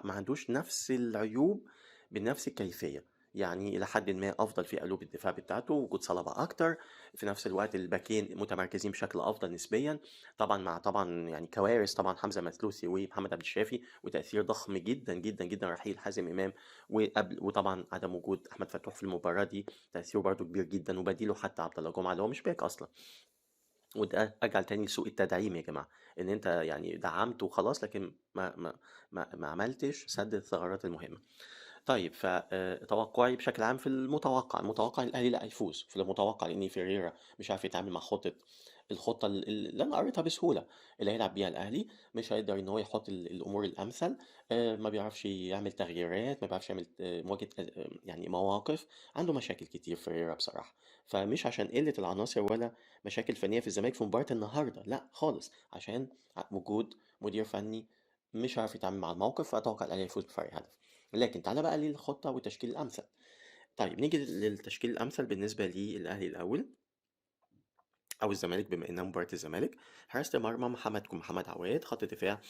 ما عندوش نفس العيوب بنفس الكيفية، يعني إلى حد ما أفضل في قلوب الدفاع بتاعته، وجود صلابة أكتر، في نفس الوقت الباكين متمركزين بشكل أفضل نسبيا، طبعا مع طبعا يعني كوارث طبعا حمزة مثلوثي ومحمد عبد الشافي، وتأثير ضخم جدا جدا جدا رحيل حازم إمام، وقبل وطبعا عدم وجود أحمد فتوح في المباراة دي تأثيره برضو كبير جدا، وبديله حتى عبد الله جمعة اللي هو مش باك أصلا. وده ارجع تاني لسوء التدعيم يا جماعة، ان انت يعني دعمت وخلاص، لكن ما ما ما, ما عملتش سد الثغرات المهمة. طيب فتوقعي بشكل عام في المتوقع، المتوقع الاهلي لا هيفوز في المتوقع، لان فيريرا مش عارف يتعامل مع خطه الخطة اللي أنا قريتها بسهولة اللي هيلعب بيها الأهلي، مش هيقدر إن هو يحط الأمور الأمثل، ما بيعرفش يعمل تغييرات، ما بيعرفش يعمل مواجهة، يعني مواقف، عنده مشاكل كتير فيريرا بصراحة. فمش عشان قلة العناصر ولا مشاكل فنية في الزمالك في مباراة النهاردة، لا خالص، عشان وجود مدير فني مش عارف يتعامل مع الموقف، فأتوقع الأهلي يفوز بفرق هدف. لكن تعالى بقى للخطة والتشكيل الأمثل. طيب نيجي للتشكيل الأمثل بالنسبة للأهلي الأول أو الزمالك بما إنها مباراة الزمالك. حراسة المرمى محمد عواد. خط دفاع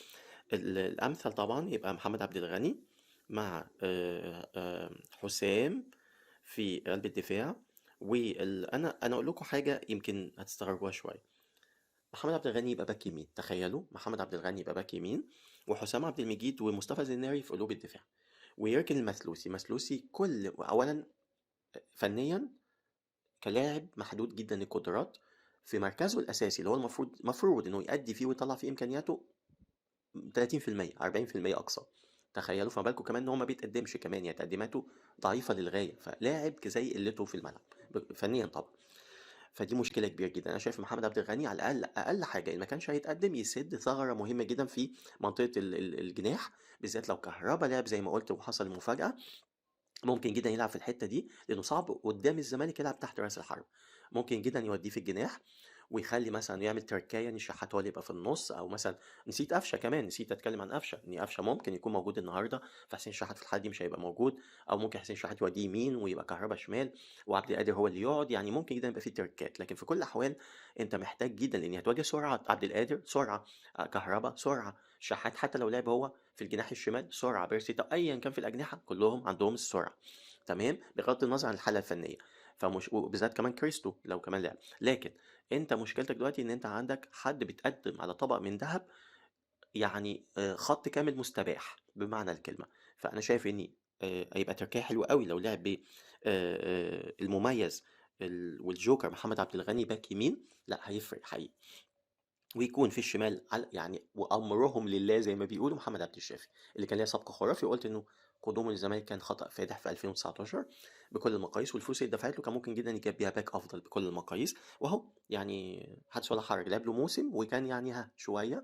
الأمثل طبعا يبقى محمد عبد الغني مع حسام في قلب الدفاع. أنا أقول لكم حاجة يمكن هتستغربوها شوية، محمد عبد الغني يبقى باك يمين. تخيلوا محمد عبد الغني يبقى باك يمين، وحسام عبد المجيد ومصطفى زناري في قلوب الدفاع، ويركن المثلوثي. مثلوثي أولا فنيا كلاعب محدود جدا القدرات في مركزه الأساسي اللي هو مفروض إنه يأدي فيه ويطلع فيه إمكانياته تلاتين في المية، أربعين في المية أقصى. تخيلوا، فما بالكم كمان إن هو ما بيتقدمش كمان، يعني تقديماته ضعيفة للغاية، فلاعب زي قلته في الملعب فنيا طبعا، فدي مشكلة كبيرة جدا. أنا شايف محمد عبد الغني على الأقل، أقل حاجة إن ما كانش هيتقدم يسد ثغرة مهمة جدا في منطقة الجناح، بالذات لو كهربا لعب زي ما قلت وحصل مفاجأة، ممكن جدا يلعب في الحتة دي، لأنه صعب قدام الزمالك يلعب تحت راس الحرب. ممكن جدا يوديه في الجناح ويخلي مثلا يعمل تركايه ان الشحات هو اللي يبقى في النص، او مثلا نسيت قفشه كمان، نسيت اتكلم عن قفشه، ان قفشه ممكن يكون موجود النهارده، فحسين الشحات في الحالة دي مش هيبقى موجود، او ممكن حسين الشحات يوديه يمين ويبقى كهربا شمال وعبد القادر هو اللي يقعد، يعني ممكن جدا يبقى في تركات. لكن في كل الاحوال انت محتاج جدا، لان هتواجه سرعة عبد القادر، سرعة كهربا، سرعة شحات، حتى لو لعب هو في الجناح الشمال سرعة بيرسي، طب ايا كان في الاجنحة كلهم عندهم السرعة، تمام، بغض النظر عن الحالة الفنية. وبالذات كمان كريستو لو كمان لعب. لكن انت مشكلتك دلوقتي ان انت عندك حد بيتقدم على طبق من ذهب، خط كامل مستباح بمعنى الكلمة. فانا شايف ان، هيبقى تركيا حلو قوي لو لعب ب، المميز والجوكر محمد عبد الغني باك يمين، لا هيفرق حقيقي. ويكون في الشمال على، يعني وامرهم لله زي ما بيقولوا محمد عبد الشافي اللي كان ليه سبق خرافي، وقلت انه قدومه للزمالك كان خطأ فادح في 2019 بكل المقاييس، والفلوس اللي دفعت له كان ممكن جدا يجيب بيها باك افضل بكل المقاييس، وهو حدث ولا حرج، لعب له موسم وكان ها شوية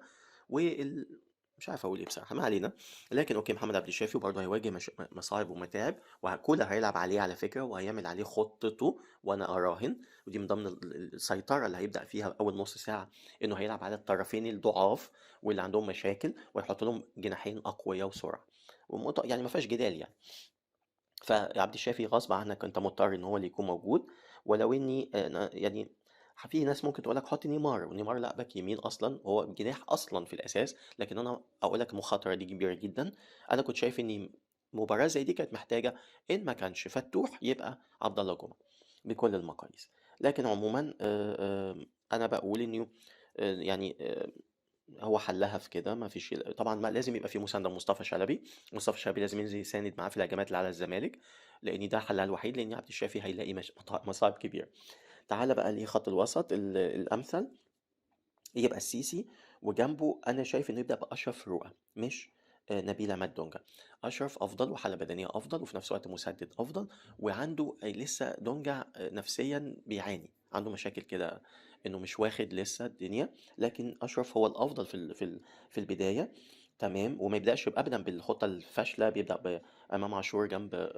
مش عارف اقول ايه بصراحة، ما علينا. لكن محمد عبد الشافي وبرضه هيواجه مصاعب ومتاعب، وكولر هيلعب عليه على فكرة، وهيعمل عليه خطته، وانا اراهن ودي من ضمن السيطرة اللي هيبدا فيها اول نص ساعة، انه هيلعب على الطرفين الضعاف واللي عندهم مشاكل، ويحط لهم جناحين اقوياء وسرعة، ما فيهاش جدال. فعبد الشافي غصب عنك انت مضطر ان هو اللي يكون موجود، ولو اني، في ناس ممكن تقول لك حط نيمار، ونيمار لا باك يمين اصلا، هو جناح اصلا في الاساس، لكن انا اقول لك المخاطرة دي كبيرة جدا. انا كنت شايف ان مباراة زي دي كانت محتاجه ان ما كانش فتوح يبقى عبد الله جمعه بكل المقاييس. لكن عموما، انا بقول انه، هو حلها في كده، ما فيش طبعا، ما لازم يبقى في مساندة مصطفى شلبي، مصطفى شلبي لازم ينزل يساند معاه في الهجمات اللي على الزمالك، لان ده حلها الوحيد، لان عبد الشافي هيلاقي مصاعب كبيرة. تعالى بقى لخط الوسط الامثل يبقى السيسي، وجنبه انا شايف انه يبدا باشرف رؤى مش، نبيل عماد دونجا. اشرف افضل وحاله بدنية افضل، وفي نفس الوقت مسدد افضل، وعنده لسه دونجا، نفسيا بيعاني، عنده مشاكل كده انه مش واخد لسه الدنيا، لكن اشرف هو الافضل في البداية، تمام. وما يبداش ابدا بالخطة الفاشلة، بيبدا بامام عاشور جنب،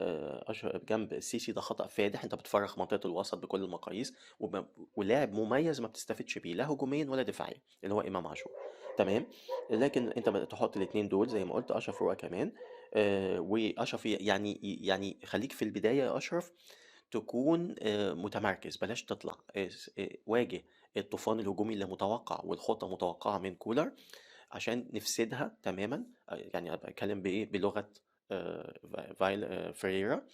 أشرف جنب السيسي، ده خطأ فادح، انت بتفرغ منطقة الوسط بكل المقاييس، ولاعب مميز ما بتستفدش بيه لا هجوميا ولا دفاعيا اللي هو امام عاشور، تمام. لكن انت تحط الاثنين دول زي ما قلت، اشرف رؤى كمان، واشرف يعني خليك في البداية يا اشرف تكون، متمركز، بلاش تطلع، واجه الطوفان الهجومي اللي متوقع والخطة متوقعة من كولر عشان نفسدها تماما. أنا بتكلم بإيه؟ بلغة، فريرا،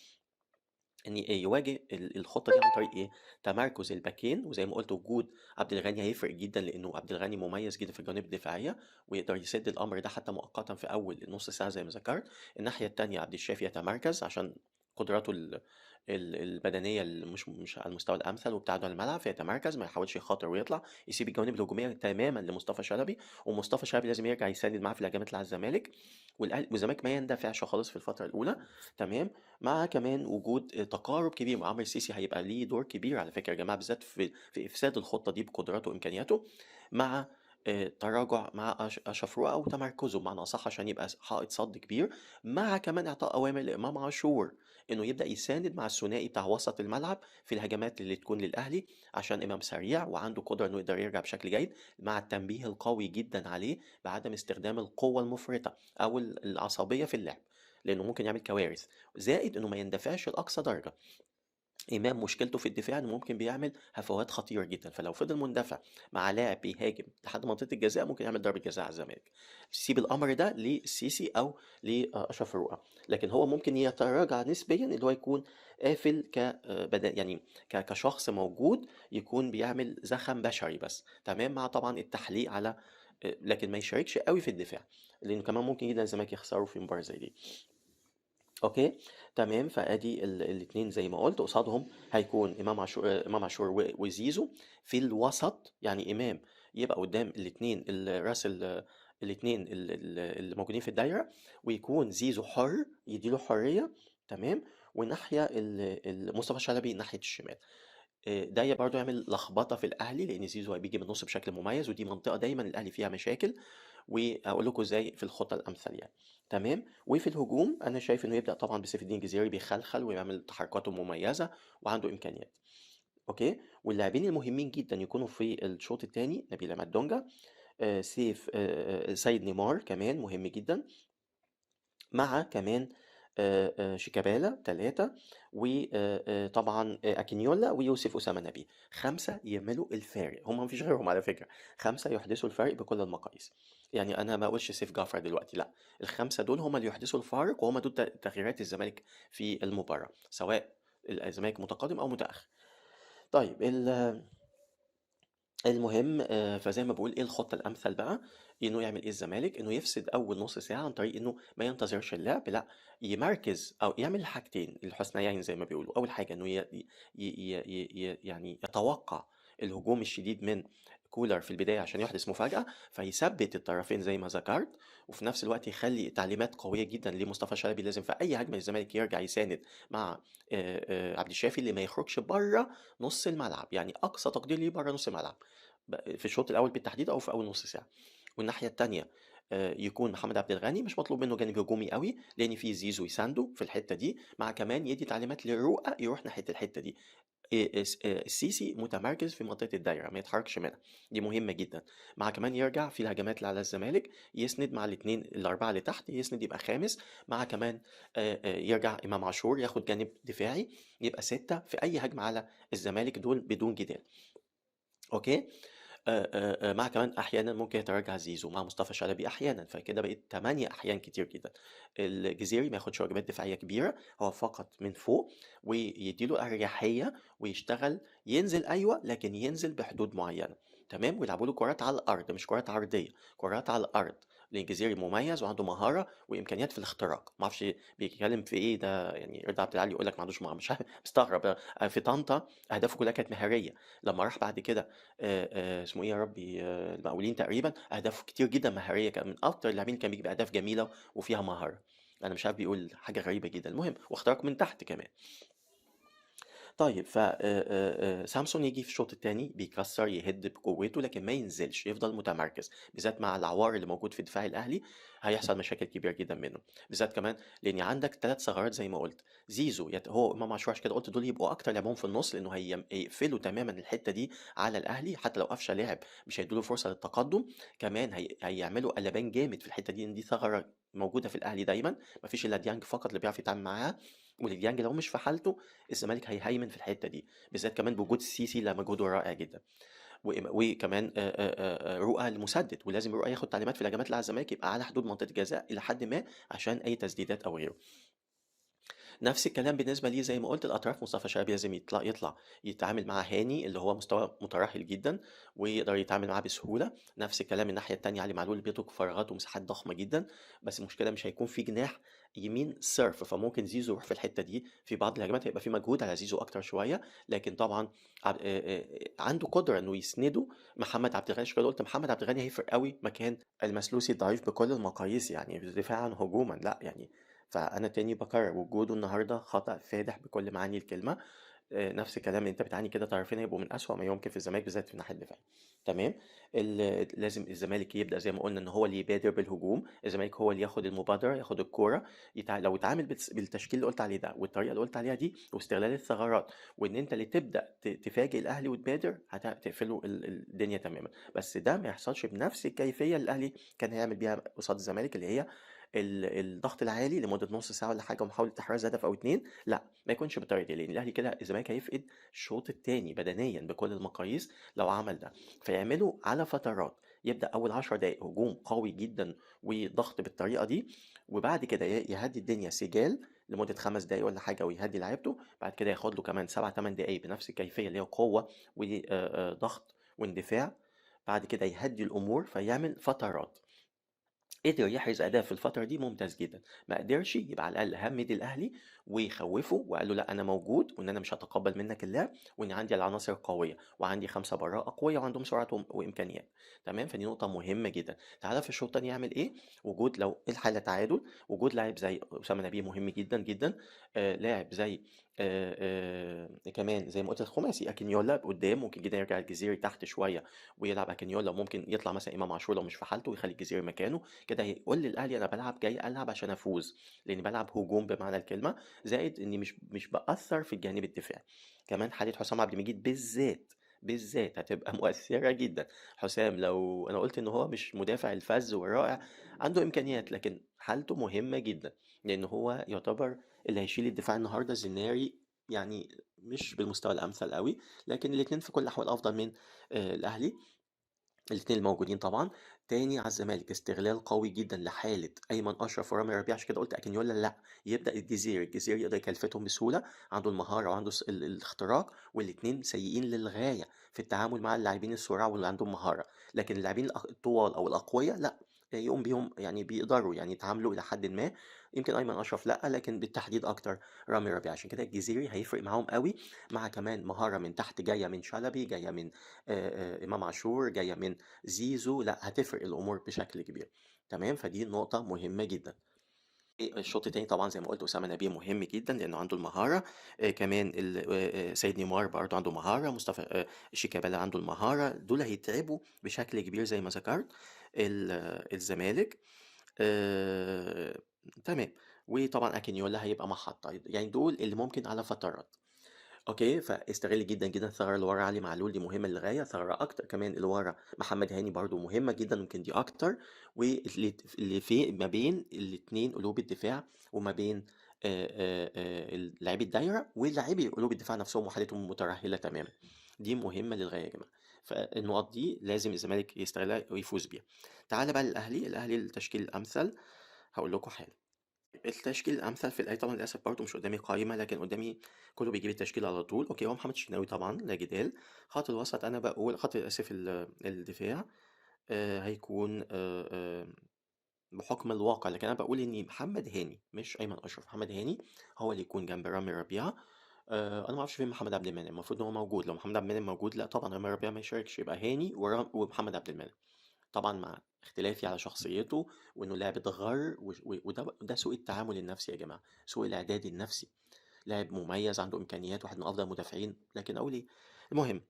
إن يواجه الخطة دي عن طريق إيه؟ تمركز الباكين، وزي ما قلت وجود عبد الغني هيفرق جدا، لأنه عبد الغني مميز جدا في الجوانب الدفاعية ويقدر يسد الأمر ده حتى مؤقتا في أول نص ساعة زي ما ذكرت. الناحية التانية عبد الشافي يتمركز عشان قدراته البدنية اللي مش على المستوى الامثل وابتعاده عن الملعب، فيتمركز ما يحاولش يخاطر ويطلع، يسيب الجوانب الهجومية تماما لمصطفى شلبي، ومصطفى شلبي لازم يرجع يساند معاه في الهجمات اللي على الزمالك، والاهلي والزمالك ما يندفعش خالص في الفترة الاولى. تمام، مع كمان وجود تقارب كبير مع عمرو السيسي، هيبقى ليه دور كبير على فكرة يا جماعة، بالذات في افساد الخطة دي بقدراته وامكانياته، مع تراجع مع اشرف روقه او تمركزه بمعنى اصح عشان يبقى حائط صد كبير، مع كمان اعطاء اوامر لامام عاشور انه يبدا يساند مع الثنائي بتاع وسط الملعب في الهجمات اللي تكون للاهلي، عشان امام سريع وعنده قدره انه يقدر يرجع بشكل جيد، مع التنبيه القوي جدا عليه بعدم استخدام القوة المفرطة او العصبية في اللعب، لانه ممكن يعمل كوارث، زائد انه ما يندفعش لاقصى درجه. امام مشكلته في الدفاع انه ممكن بيعمل هفوات خطيرة جدا، فلو فضل مندفع مع لاعب بيهاجم لحد منطقة الجزاء ممكن يعمل ضربه جزاء على الزمالك. سيب الامر ده للسيسي او لاشرف الرؤى، لكن هو ممكن يتراجع نسبيا اللي هو يكون قافل يعني كشخص موجود يكون بيعمل زخم بشري بس. تمام، مع طبعا التحليق على، لكن ما يشاركش قوي في الدفاع، لانه كمان ممكن جدا الزمالك يخسره في مباراة زي دي. okay تمام، فادي الاثنين زي ما قلت قصادهم هيكون امام عاشور وزيزو في الوسط، يعني امام يبقى قدام الاثنين الراس الاثنين اللي موجودين في الدايرة، ويكون زيزو حر يديله حرية. تمام، وناحية مصطفى شلبي ناحية الشمال. ده برضه يعمل لخبطة في الاهلي، لان زيزو بيجي من النص بشكل مميز، ودي منطقة دايما الاهلي فيها مشاكل، واقول لكم ازاي في الخطة الامثل يعني. تمام، وفي الهجوم انا شايف انه يبدا طبعا بسيف الدين جزيري، بيخلخل ويعمل تحركاته مميزة وعنده امكانيات. okay، واللاعبين المهمين جدا يكونوا في الشوط الثاني نبيل عماد دونجا، سيف سيد نيمار كمان مهم جدا، مع كمان شيكابالا 3، وطبعا اكينيولا ويوسف اسامة نبي. 5 يعملوا الفارق، هم مفيش غيرهم على فكرة، 5 يحدثوا الفارق بكل المقاييس. يعني انا ما اقولش سيف جعفر دلوقتي، لا، ال5 دول هم اللي يحدثوا الفارق، وهم دول تغييرات الزمالك في المباراة، سواء الزمالك متقدم او متاخر. طيب المهم، فزي ما بقول ايه الخطة الامثل بقى، انه يعمل ايه الزمالك؟ انه يفسد اول نص ساعة عن طريق انه ما ينتظرش اللعب، لا يمركز او يعمل حاجتين الحسنيين زي ما بيقولوا. اول حاجة انه يعني يتوقع الهجوم الشديد من كولر في البداية عشان يحدث مفاجاة، فيثبت الطرفين زي ما ذكرت، وفي نفس الوقت يخلي تعليمات قوية جدا لمصطفى شلبي، لازم في اي هجمة للزمالك يرجع يساند مع عبد الشافي اللي ما يخرجش بره نص الملعب، يعني اقصى تقدير ليه بره نص الملعب في الشوط الاول بالتحديد او في اول نص ساعة. والناحية الثانية يكون محمد عبد الغني مش مطلوب منه جانب هجومي قوي، لان في زيزو يسانده في الحتة دي، مع كمان يدي تعليمات للرؤى يروح ناحية الحتة دي. السيسي متمركز في منطقة الدايرة ما يتحركش منها، دي مهمة جدا. مع كمان يرجع في الهجمات اللي على الزمالك يسند مع الاثنين الاربعة اللي تحت، يسند يبقى خامس، مع كمان يرجع امام عاشور ياخد جانب دفاعي يبقى 6 في اي هجمة على الزمالك، دول بدون جدال. okay، مع كمان احيانا ممكن يتراجع زيزو مع مصطفى شلبي احيانا، فكده بقت 8 احيان كتير جدا. الجزيري ما ياخدش واجبات دفاعية كبيرة، هو فقط من فوق ويديله اريحية ويشتغل، ينزل ايوه لكن ينزل بحدود معينة. تمام، ويلعبوا له كرات على الارض، مش كرات عرضية، كرات على الارض، لان الجزيري مميز وعنده مهارة وامكانيات في الاختراق. ما اعرفش بيتكلم في ايه ده، يعني رضا عبد العال يقول لك ما عندوش مش مستغرب. في طنطا اهدافه كلها كانت مهاريه، لما راح بعد كده اسمه ايه يا ربي، المقاولين تقريبا، اهدافه كتير جدا مهاريه، كان من اكتر اللاعبين كان بيجيب اهداف جميلة وفيها مهارة. انا مش عارف بيقول حاجة غريبة جدا. المهم، واختراق من تحت كمان. طيب ف سامسون يجي في الشوط الثاني بيكسر يهد بقوته، لكن ما ينزلش، يفضل متمركز، بالذات مع العوار اللي موجود في دفاع الاهلي هيحصل مشاكل كبيرة جدا منه، بالذات كمان لان عندك 3 ثغرات زي ما قلت، زيزو هو امام عاشور، عشان كده قلت دول يبقوا اكتر لعبهم في النص، لانه هيقفلوا تماما الحتة دي على الاهلي، حتى لو قفشه لعب مش هيدوا له فرصة للتقدم، كمان هيعملوا قلبان جامد في الحتة دي، ان دي ثغره موجودة في الاهلي دايما، مفيش الا ديانج فقط اللي بيعرف يتعامل معاها، وديانج لو مش في حالته الزمالك هيهيمن في الحتة دي، بالذات كمان بوجود السيسي اللي مجهوده رائع جدا، وكمان رؤى المسدد، ولازم رؤى ياخد تعليمات في الهجمات اللي على الزمالك يبقى على حدود منطقة الجزاء الى حد ما عشان اي تسديدات او غيره. نفس الكلام بالنسبة ليه زي ما قلت الأطراف، مصطفى شلبي لازم يطلع يتعامل مع هاني اللي هو مستوى مترهل جدا ويقدر يتعامل معاه بسهولة. نفس الكلام الناحية التانية علي معلول بيترك فراغات ومساحات ضخمة جدا، بس المشكلة مش هيكون في جناح يمين صرف، فممكن زيزو يروح في الحتة دي في بعض الهجمات، هيبقى في مجهود على زيزو أكتر شوية، لكن طبعا عنده قدرة إنه يسنده محمد عبد الغني. عشان كده قلت محمد عبد الغني هيفرق قوي مكان المسلوسي الضعيف بكل المقاييس، يعني دفاعا هجوما لا يعني. فأنا تاني بكرر وجوده النهاردة خطأ فادح بكل معاني الكلمة. نفس الكلام اللي انت بتعاني كده، طرفين هيبقوا من أسوأ ما يمكن في الزمالك بالذات في الناحية الدفاعية. تمام. لازم الزمالك يبدأ زي ما قلنا إن هو اللي يبادر بالهجوم، الزمالك هو اللي ياخد المبادرة، ياخد الكورة، لو اتعامل بالتشكيل اللي قلت عليه ده والطريقة اللي قلت عليها دي واستغلال الثغرات، وإن أنت اللي تبدأ تفاجئ الأهلي وتبادر، هتقفله الدنيا تماما. بس ده ما يحصلش بنفس الكيفية اللي الأهلي كان هيعمل بيها قصاد الزمالك، اللي هي الضغط العالي لمدة نص ساعة ولا حاجة ومحاولة تحرز هدف أو اتنين. لا، ما يكونش بالطريقة دي، لأن الأهلي كده الزمالك هيفقد الشوط التاني بدنيا بكل المقاييس لو عمل ده. فيعملوا على فترات، يبدأ أول 10 دقايق هجوم قوي جدا وضغط بالطريقة دي، وبعد كده يهدي الدنيا سجال لمدة 5 دقايق ولا حاجة ويهدي لعيبته، بعد كده ياخد له كمان 7-8 دقايق بنفس الكيفية اللي هي قوة وضغط واندفاع، بعد كده يهدي الأمور. فيعمل فترات. قدر يحرز أداء في الفترة دي ممتاز جدا، ما قدرش يبقى على الأقل همد الأهلي ويخوفه وقال له لا أنا موجود، وإن أنا مش هتقبل منك اللعب، وإن عندي العناصر القوية وعندي 5 براءة قوية وعندهم سرعة وإمكانيات. تمام. فدي نقطة مهمة جدا. تعالى في الشوط الثاني يعمل إيه؟ وجود لو الحالة تعادل، وجود لاعب زي أسامة نبيه مهم جدا جدا، لاعب زي كمان زي ما قلت الخماسي أكينيولا قدام، ممكن جدا يرجع الجزيري تحت شوية ويلعب أكينيولا، ممكن يطلع مثلا إمام عاشور لو مش في حالته ويخلي الجزيري مكانه كده. هيقول للأهلي أنا بلعب، جاي ألعب عشان أفوز، لأن بلعب هجوم بمعنى الكلمة، زائد إني مش بأثر في الجانب الدفاعي. كمان حالة حسام عبد المجيد بالذات هتبقى مؤثرة جدا. حسام لو أنا قلت إن هو مش مدافع الفذ والرائع، عنده إمكانيات، لكن حالته مهمة جدا، لأن هو يعتبر اللي هيشيل الدفاع النهاردة. زناري يعني مش بالمستوى الأمثل قوي، لكن الاتنين في كل الأحوال أفضل من الأهلي، الاتنين الموجودين طبعا. تاني على الزمالك استغلال قوي جدا لحالة أيمن أشرف ورامي ربيعة، عشان كده قلت أكينيولا لا، يبدأ الجزيري، الجزيري يقدر يكلفتهم بسهولة، عنده المهارة وعنده الاختراق، والاتنين سيئين للغاية في التعامل مع اللاعبين السرعة واللي عندهم مهارة، لكن اللاعبين الطوال أو الأقوياء لا يقوم بيهم، يعني بيقدروا يتعاملوا إلى حد ما، يمكن أيمن أشرف لا، لكن بالتحديد أكتر رامي ربيعة. عشان كده الجزيري هيفرق معاهم قوي، مع كمان مهارة من تحت جاية من شلبي، جاية من إمام عاشور، جاية من زيزو، لا هتفرق الأمور بشكل كبير. تمام. فدي نقطة مهمة جدا. الشوط التاني طبعا زي ما قلت أسامة نبيه مهم جدا لأنه عنده المهارة، كمان سيد نيمار برضه عنده مهارة، مصطفى شيكابالا عنده المهارة، دول هيتعبوا بشكل كبير زي ما ذكرت الزمالك. تمام. وطبعا أكينيولا هيبقى محطة، يعني دول اللي ممكن على فترات. okay، فاستغل جدا جدا الثغرة اللي ورا علي معلول دي مهمة للغاية، ثغرة أكتر كمان اللي ورا محمد هاني برضو مهمة جدا، ممكن دي أكتر، واللي في ما بين الاتنين قلوب الدفاع وما بين لاعبي الدايرة ولاعبي قلوب الدفاع نفسهم وحالتهم مترهلة تماما، دي مهمة للغاية يا جماعة. فالنقط دي لازم الزمالك يستغلها ويفوز بيها. تعال بقى للأهلي، الأهلي التشكيل الأمثل هقول لكم حالا. التشكيل الأمثل في الأهلي طبعا للأسف برضه مش قدامي قائمة، لكن قدامي كله بيجيب التشكيل على طول. okay، هو محمد الشناوي طبعا لا جدال. خط الوسط أنا بقول خط آسف الدفاع هيكون بحكم الواقع، لكن أنا بقول إن محمد هاني مش أيمن أشرف، محمد هاني هو اللي يكون جنب رامي ربيعة. أنا ما أعرفش فين محمد عبد المنعم، المفروض إن هو موجود، لو محمد عبد المنعم موجود لا طبعا رامي ربيعة ما يشاركش، يبقى هاني ومحمد عبد المنعم، طبعا مع اختلافي على شخصيته وانه لاعب اتغر، وده سوء التعامل النفسي يا جماعه، سوء الاعداد النفسي. لاعب مميز عنده امكانيات، واحد من افضل المدافعين، لكن اقول ايه، المهم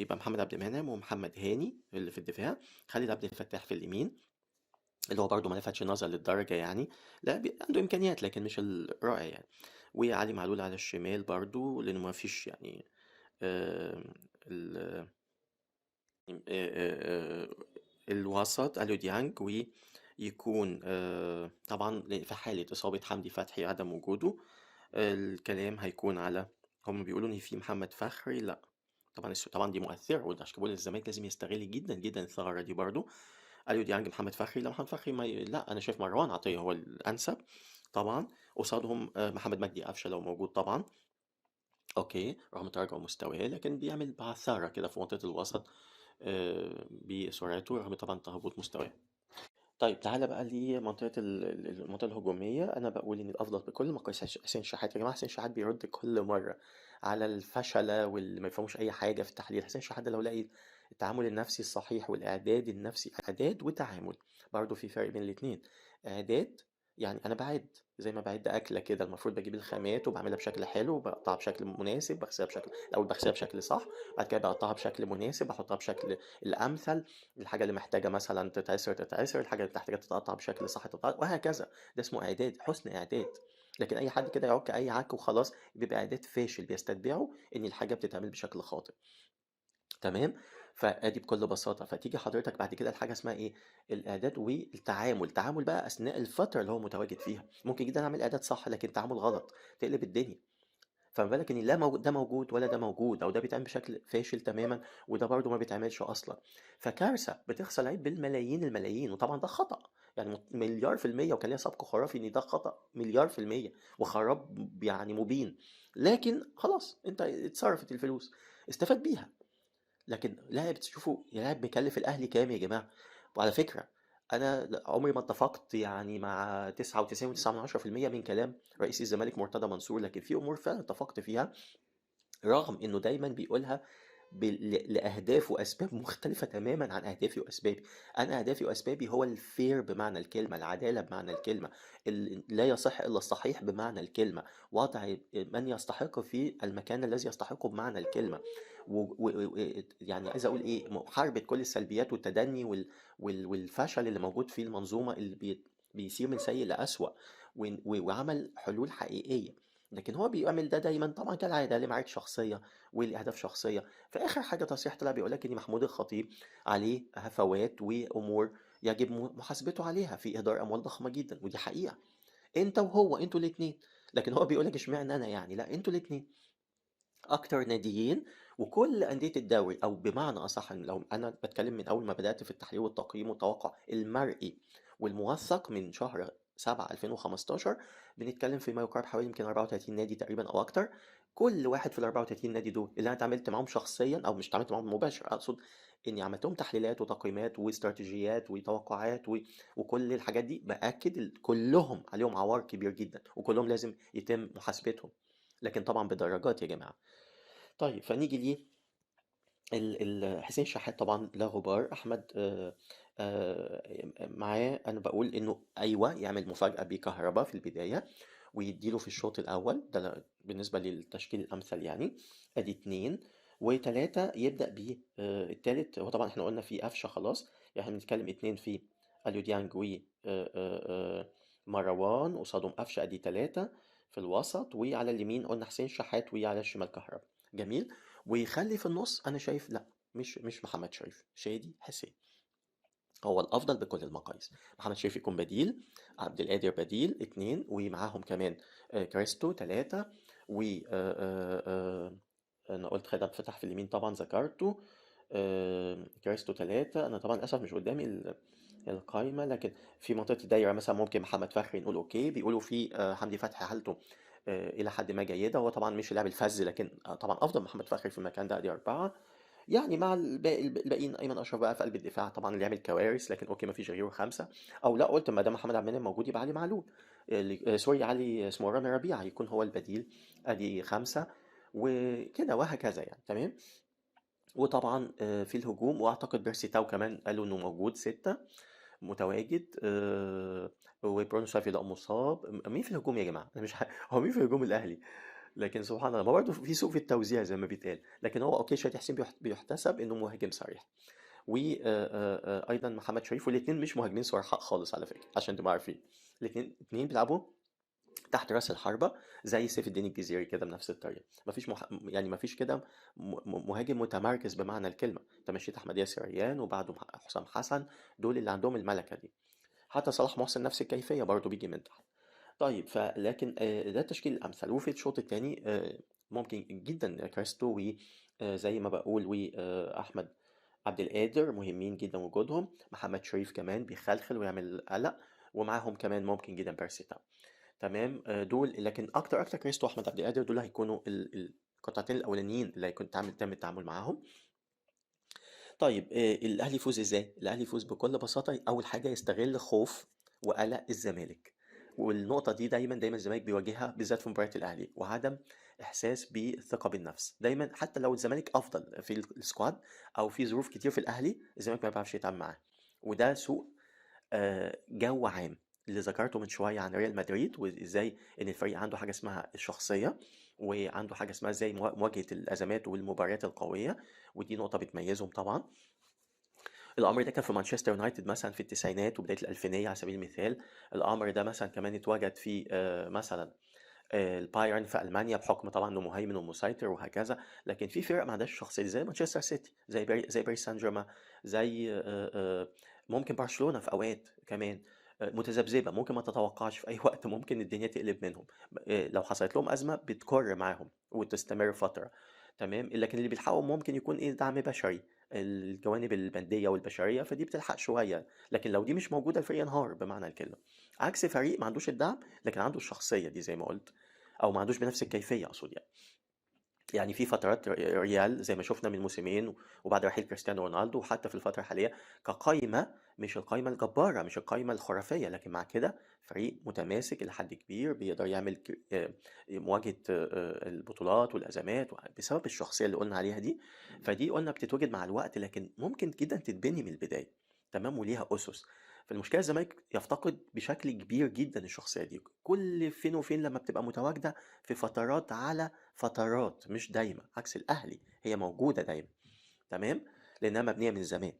يبقى محمد عبد المنعم ومحمد هاني اللي في الدفاع، خالد عبد الفتاح في اليمين اللي هو برده ما لفتش نظر للدرجه يعني، لا عنده امكانيات لكن مش الرائع يعني، وعلي معلول على الشمال برده لانه ما فيش يعني الوسط أليو ديانج، ويكون طبعا في حالة إصابة حمدي فتحي عدم وجوده، الكلام هيكون على هم بيقولوا إن في محمد فخري، لا طبعا طبعا دي مؤثرة، وده عشان كده بقول الزمالك لازم يستغل جدا جدا الثغرة دي برضو. أليو ديانج محمد فخري، لا محمد فخري ما لا أنا شايف مروان عطية هو الأنسب. طبعا، قصادهم محمد مجدي قفشه لو موجود طبعا، okay، رغم تراجع مستواه لكن بيعمل بعثرة كده في منطقة الوسط بسرعته رغم طبعا تهبط مستواه. طيب تعالى بقى لمنطقة المنطقة الهجومية. أنا بقول إن الأفضل بكل مقاييس حسين شحات. يا جماعة حسين شحات بيرد كل مرة على الفشلة واللي ما يفهموش أي حاجة في التحليل. حسين شحات ده لو لقي التعامل النفسي الصحيح والإعداد النفسي، إعداد وتعامل برضه في فرق بين الاتنين. إعداد يعني أنا بعد زي ما بعد أكلة كده، المفروض بجيب الخامات وبعملها بشكل حلو، وبقطعها بشكل مناسب، بغسلها بشكل، الأول بغسلها بشكل صح، بعد كده بقطعها بشكل مناسب، بحطها بشكل الأمثل، الحاجة اللي محتاجة مثلا تتعصر تتعصر، الحاجة اللي محتاجة تتقطع بشكل صح تتقطع، وهكذا. ده اسمه إعداد، حسن إعداد. لكن أي حد كده يعك أي عك وخلاص بيبقى إعداد فاشل، بيستتبعه إن الحاجة بتتعمل بشكل خاطئ. تمام؟ فادي بكل بساطة. فتيجي حضرتك بعد كده الحاجة اسمها ايه؟ الاعداد والتعامل. التعامل بقى اثناء الفترة اللي هو متواجد فيها، ممكن جدا اعمل اعداد صح لكن تعامل غلط تقلب الدنيا. فما بالك ان لا ده موجود ولا ده موجود، او ده بيتعمل بشكل فاشل تماما وده برده ما بيتعملش اصلا. فكارثة، بتخسر لعيب بالملايين الملايين، وطبعا ده خطأ يعني 1,000,000,000%، وكان ليها سبق خرافي ان ده خطأ 1,000,000,000% وخراب يعني مبين، لكن خلاص انت اتصرفت الفلوس استفاد بيها. لكن لاعب تشوفوا يا لاعب مكلف الاهلي كام يا جماعه. وعلى فكره انا عمري ما اتفقت يعني مع 99.9% من كلام رئيس الزمالك مرتضى منصور، لكن في امور فعلا اتفقت فيها، رغم انه دايما بيقولها لاهداف واسباب مختلفه تماما عن اهدافي واسبابي. انا اهدافي واسبابي هو الفير بمعنى الكلمه، العداله بمعنى الكلمه، لا يصح الا الصحيح بمعنى الكلمه، وضع من يستحق في المكان الذي يستحقه بمعنى الكلمه، يعني عايز اقول ايه، محاربه كل السلبيات والتدني والفشل اللي موجود في المنظومه اللي بيسير من سيء لأسوأ، وعمل حلول حقيقيه. لكن هو بيعمل ده دايما طبعا كالعاده لمعايير شخصيه ولاهداف شخصيه. فاخر حاجه تصريح طلع بيقول لك ان محمود الخطيب عليه هفوات وامور يجب محاسبته عليها في اهدار اموال ضخمه جدا، ودي حقيقه، انت وهو انتوا الاثنين. لكن هو بيقول لك اشمعنى انا يعني، لا انتوا الاثنين اكتر ناديين وكل انديه الدوري، او بمعنى اصح لو انا بتكلم من اول ما بدات في التحليل والتقييم والتوقع المرئي والموثق من شهر 7/2015، بنتكلم في ما يقارب حوالي يمكن 34 نادي تقريبا او اكتر. كل واحد في ال 34 نادي دول اللي انا اتعاملت معاهم شخصيا، او مش اتعاملت معاهم مباشر، اقصد اني عملتهم تحليلات وتقييمات واستراتيجيات وتوقعات وكل الحاجات دي، باكد كلهم عليهم عوار كبير جدا وكلهم لازم يتم محاسبتهم، لكن طبعا بدرجات يا جماعه. طيب فنيجي ليه حسين شحات طبعا لا غبار. احمد معاه انا بقول انه ايوه يعمل مفاجاه بكهربا في البدايه ويديله في الشوط الاول ده بالنسبه للتشكيل الامثل يعني، ادي 2 و3 يبدا بيه. الثالث هو طبعا احنا قلنا في قفشه خلاص، يعني احنا بنتكلم 2 في اليو ديانج و مروان قصادهم قفشه، ادي 3 في الوسط، وعلى اليمين قلنا حسين شحات وعلى الشمال كهربا. جميل. ويخلي في النص انا شايف لا مش محمد شريف، شادي حسين هو الافضل بكل المقاييس. محمد شريف يكون بديل، عبد القادر بديل 2، ومعاهم كمان كريستو 3، و انا قلت خالد عبد الفتاح في اليمين طبعا ذكرته، كريستو 3. انا طبعا للاسف مش قدامي القايمه، لكن في منطقه الدايره مثلا ممكن محمد فخري نقول okay، بيقولوا في حمدي فتحي حالته الى حد ما جيده، هو طبعا مش اللاعب الفذ لكن طبعا افضل محمد فخري في المكان ده، ادي 4 يعني. مع الباقيين ايمن اشرف بقى في قلب الدفاع طبعا اللي يعمل كوارث، لكن okay ما فيش غيره 5. او لا قلت ما دام محمد عبد المنعم موجود يبقى علي معلول، sorry علي اسمه رامي ربيعه يكون هو البديل، ادي 5 وكده وهكذا يعني. تمام. وطبعا في الهجوم واعتقد بيرسي تاو كمان قالوا انه موجود 6 متواجد، وبرونو سافي لا مصاب. مين في الهجوم يا جماعه؟ انا مش هو مين في هجوم الاهلي؟ لكن سبحان الله ما برضه في سوء في التوزيع زي ما بيتقال، لكن هو okay شادي حسين بيحتسب انه مهاجم صريح، وايضا محمد شريف، والاثنين مش مهاجمين صرحاء خالص على فكره عشان تبقوا عارفين، الاثنين بيلعبوا تحت راس الحربه زي سيف الدين الجزيري كده بنفس الطريقه، مفيش يعني مفيش كده مهاجم متمركز بمعنى الكلمه. انت مشيت احمد ياسر ريان وبعده حسام حسن، دول اللي عندهم الملكه دي. حتى صلاح محسن نفس الكيفيه برضه بيجي من تحت. طيب فلكن ده التشكيل الامثل. وفي الشوط الثاني ممكن جدا كريستو وزي ما بقول واحمد عبد القادر مهمين جدا وجودهم، محمد شريف كمان بيخلخل ويعمل قلق، ومعاهم كمان ممكن جدا بيرسي تاو. تمام. دول، لكن اكتر كريستو واحمد عبد القادر دول هيكونوا القطعتين الاولانيين اللي هيكون تم التعامل معاهم. طيب الاهلي يفوز ازاي؟ الاهلي يفوز بكل بساطة، اول حاجة يستغل خوف وقلق الزمالك، والنقطة دي دايما دايما الزمالك بيواجهها بالذات في مباريات الاهلي، وعدم احساس بالثقة بالنفس دايما. حتى لو الزمالك افضل في ال squad او في ظروف كتير في الاهلي، الزمالك ما بيعرفش يتعامل معاه، وده سوء جو عام اللي ذكرته من شوية عن ريال مدريد، وازاي ان الفريق عنده حاجة اسمها الشخصية، وعنده حاجة اسمها ازاي مواجهة الازمات والمباريات القوية، ودي نقطة بتميزهم طبعا. الامر ده كان في مانشستر يونايتد مثلا في التسعينات وبداية الالفينيه على سبيل المثال. الامر ده مثلا كمان اتوجد في مثلا البايرن في المانيا، بحكم طبعا انه مهيمن ومسيطر وهكذا. لكن في فرق ما عندهاش شخصية زي مانشستر سيتي، زي باريس سان جيرمان، زي ممكن برشلونة في اوقات كمان متذبذبه، ممكن ما تتوقعش في اي وقت ممكن الدنيا تقلب منهم. لو حصلت لهم ازمة بتكر معاهم وتستمر فترة، تمام. لكن اللي بيلحقهم ممكن يكون ايه، دعم بشري، الجوانب المادية والبشريه، فدي بتلحق شوية. لكن لو دي مش موجودة الفريق ينهار بمعنى الكلمة. عكس فريق ما عندوش الدعم لكن عنده الشخصية دي زي ما قلت، او ما عندوش بنفس الكيفية اقصد يعني. يعني في فترات ريال زي ما شفنا من موسمين وبعد رحيل كريستيانو رونالدو، وحتى في الفترة الحالية كقايمة، مش القايمة الجبارة، مش القايمة الخرافية، لكن مع كده فريق متماسك إلى حد كبير، بيقدر يعمل مواجهة البطولات والأزمات بسبب الشخصية اللي قلنا عليها دي. فدي قلنا بتتوجد مع الوقت، لكن ممكن جدا تتبني من البداية، تمام، وليها أسس. فالمشكلة الزمالك يفتقد بشكل كبير جدا الشخصية دي، كل فين وفين لما بتبقى متواجدة في فترات على فترات، مش دايما، عكس الأهلي هي موجودة دايما، تمام، لأنها مبنية من زمان،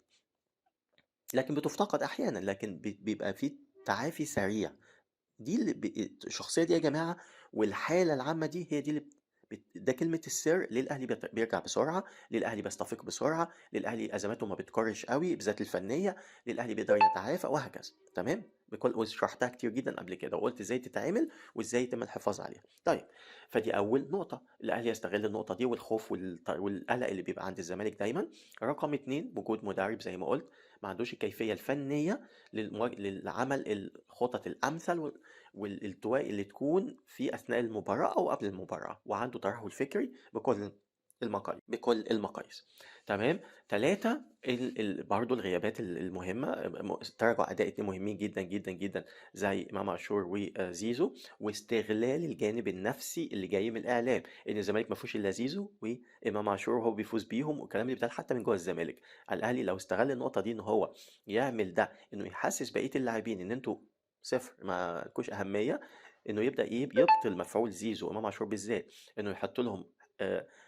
لكن بتفتقد أحيانا، لكن بيبقى في تعافي سريع. دي اللي الشخصية دي يا جماعة، والحالة العامة دي هي دي اللي ده كلمة السر ليه الأهلي بيرجع بسرعة، ليه الأهلي بيستفيق بسرعة، ليه الأهلي أزماته ما بتكرش قوي بالذات الفنية، ليه الأهلي بيقدر يتعافى وهكذا، تمام. بكل وشرحتها كتير جدا قبل كده، وقلت ازاي تتعامل وازاي يتم الحفاظ عليها. طيب فدي أول نقطة، الأهلي يستغل النقطة دي والخوف والقلق اللي بيبقى عند الزمالك دايما. رقم 2، وجود مدرب زي ما قلت ما عندوش الكيفية الفنية للعمل الخطط الأمثل والالتواء اللي تكون في أثناء المباراة أو قبل المباراة، وعنده ترهل فكري بكل المقاييس، تمام. 3، برضو الغيابات المهمة، تراجع أداء 2 مهمين جدا جدا جدا زي إمام عاشور وزيزو، واستغلال الجانب النفسي اللي جاي من الإعلام إن الزمالك ما فيهوش إلا زيزو وإمام عاشور وهو بيفوز بيهم، والكلام اللي بيتقال حتى من جوه الزمالك. الأهلي لو استغل النقطة دي إن هو يعمل ده، إنه يحسس بقية اللاعبين إن أنتوا صفر ما لكوش أهمية، إنه يبدأ يبطل مفعول زيزو وإمام عاشور بالذات، إنه يحط لهم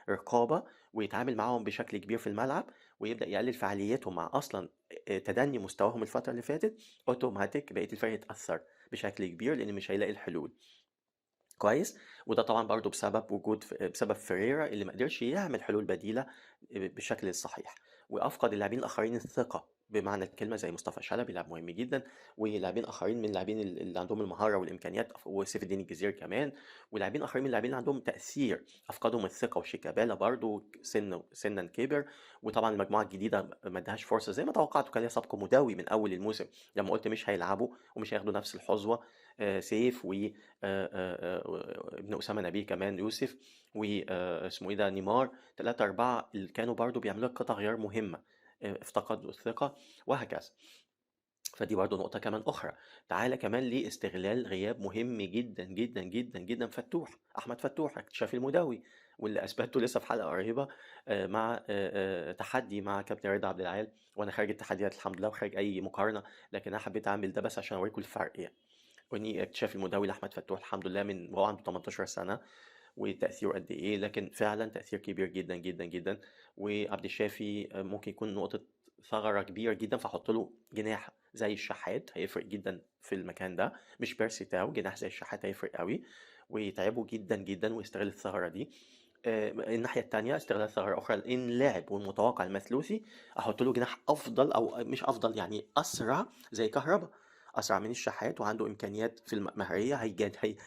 رقابة ويتعامل معاهم بشكل كبير في الملعب، ويبدأ يقلل فعاليتهم مع أصلا تدني مستواهم الفترة اللي فاتت، أوتوماتيك بقية الفريق يتأثر بشكل كبير لأن مش هيلاقي الحلول. كويس. وده طبعا برضو بسبب وجود بسبب فيريرا اللي ما قدرش يعمل حلول بديلة بالشكل الصحيح، وأفقد اللاعبين الآخرين الثقة بمعنى الكلمة، زي مصطفى شلبي لاعب مهم جدا، ولاعبين آخرين من اللاعبين اللي عندهم المهارة والإمكانيات، وسيف الدين الجزيري كمان، ولاعبين آخرين من اللاعبين اللي عندهم تأثير أفقدهم الثقة، وشيكابالا برضو سنا كبر، وطبعا المجموعة الجديدة ما ادهاش فرصة زي ما توقعت، وكان ليها سبق مداوي من أول الموسم لما قلت مش هيلعبوا ومش هياخدوا نفس الحظوة، سيف و ابن أسامة نبيه كمان يوسف واسمه إيه ده نيمار، 3 4 اللي كانوا برضو بيعملوا قطع غيار مهمة، افتقدوا الثقة وهكذا. فدي برضو نقطة كمان أخرى. تعالى كمان لاستغلال غياب مهم جدا جدا جدا جدا فتوح، أحمد فتوح اكتشاف المداوي، واللي أثبته لسه في حلقة قريبة مع تحدي مع كابتن رضا عبد العال، وأنا خارج التحديات الحمد لله وخارج أي مقارنة، لكن أنا حبيت أعمل ده بس عشان أوريكم الفرق يعني. وإني اكتشاف المداوي لأحمد فتوح الحمد لله من وهو عنده 18 سنة، وتأثيره قد إيه، لكن فعلا تأثير كبير جدا جدا جدا. وعبد الشافي ممكن يكون نقطة ثغرة كبيرة جدا، فحط له جناح زي الشحات هيفرق جدا في المكان ده، مش بيرسي تاو، جناح زي الشحات هيفرق قوي ويتعبه جدا جدا ويستغل الثغرة دي. الناحية التانية استغلال ثغرة أخرى، إن لعب والمتوقع المثلوثي أحط له جناح أفضل، أو مش أفضل يعني أسرع زي كهربا، أسرع من الشحات وعنده إمكانيات في المهرية،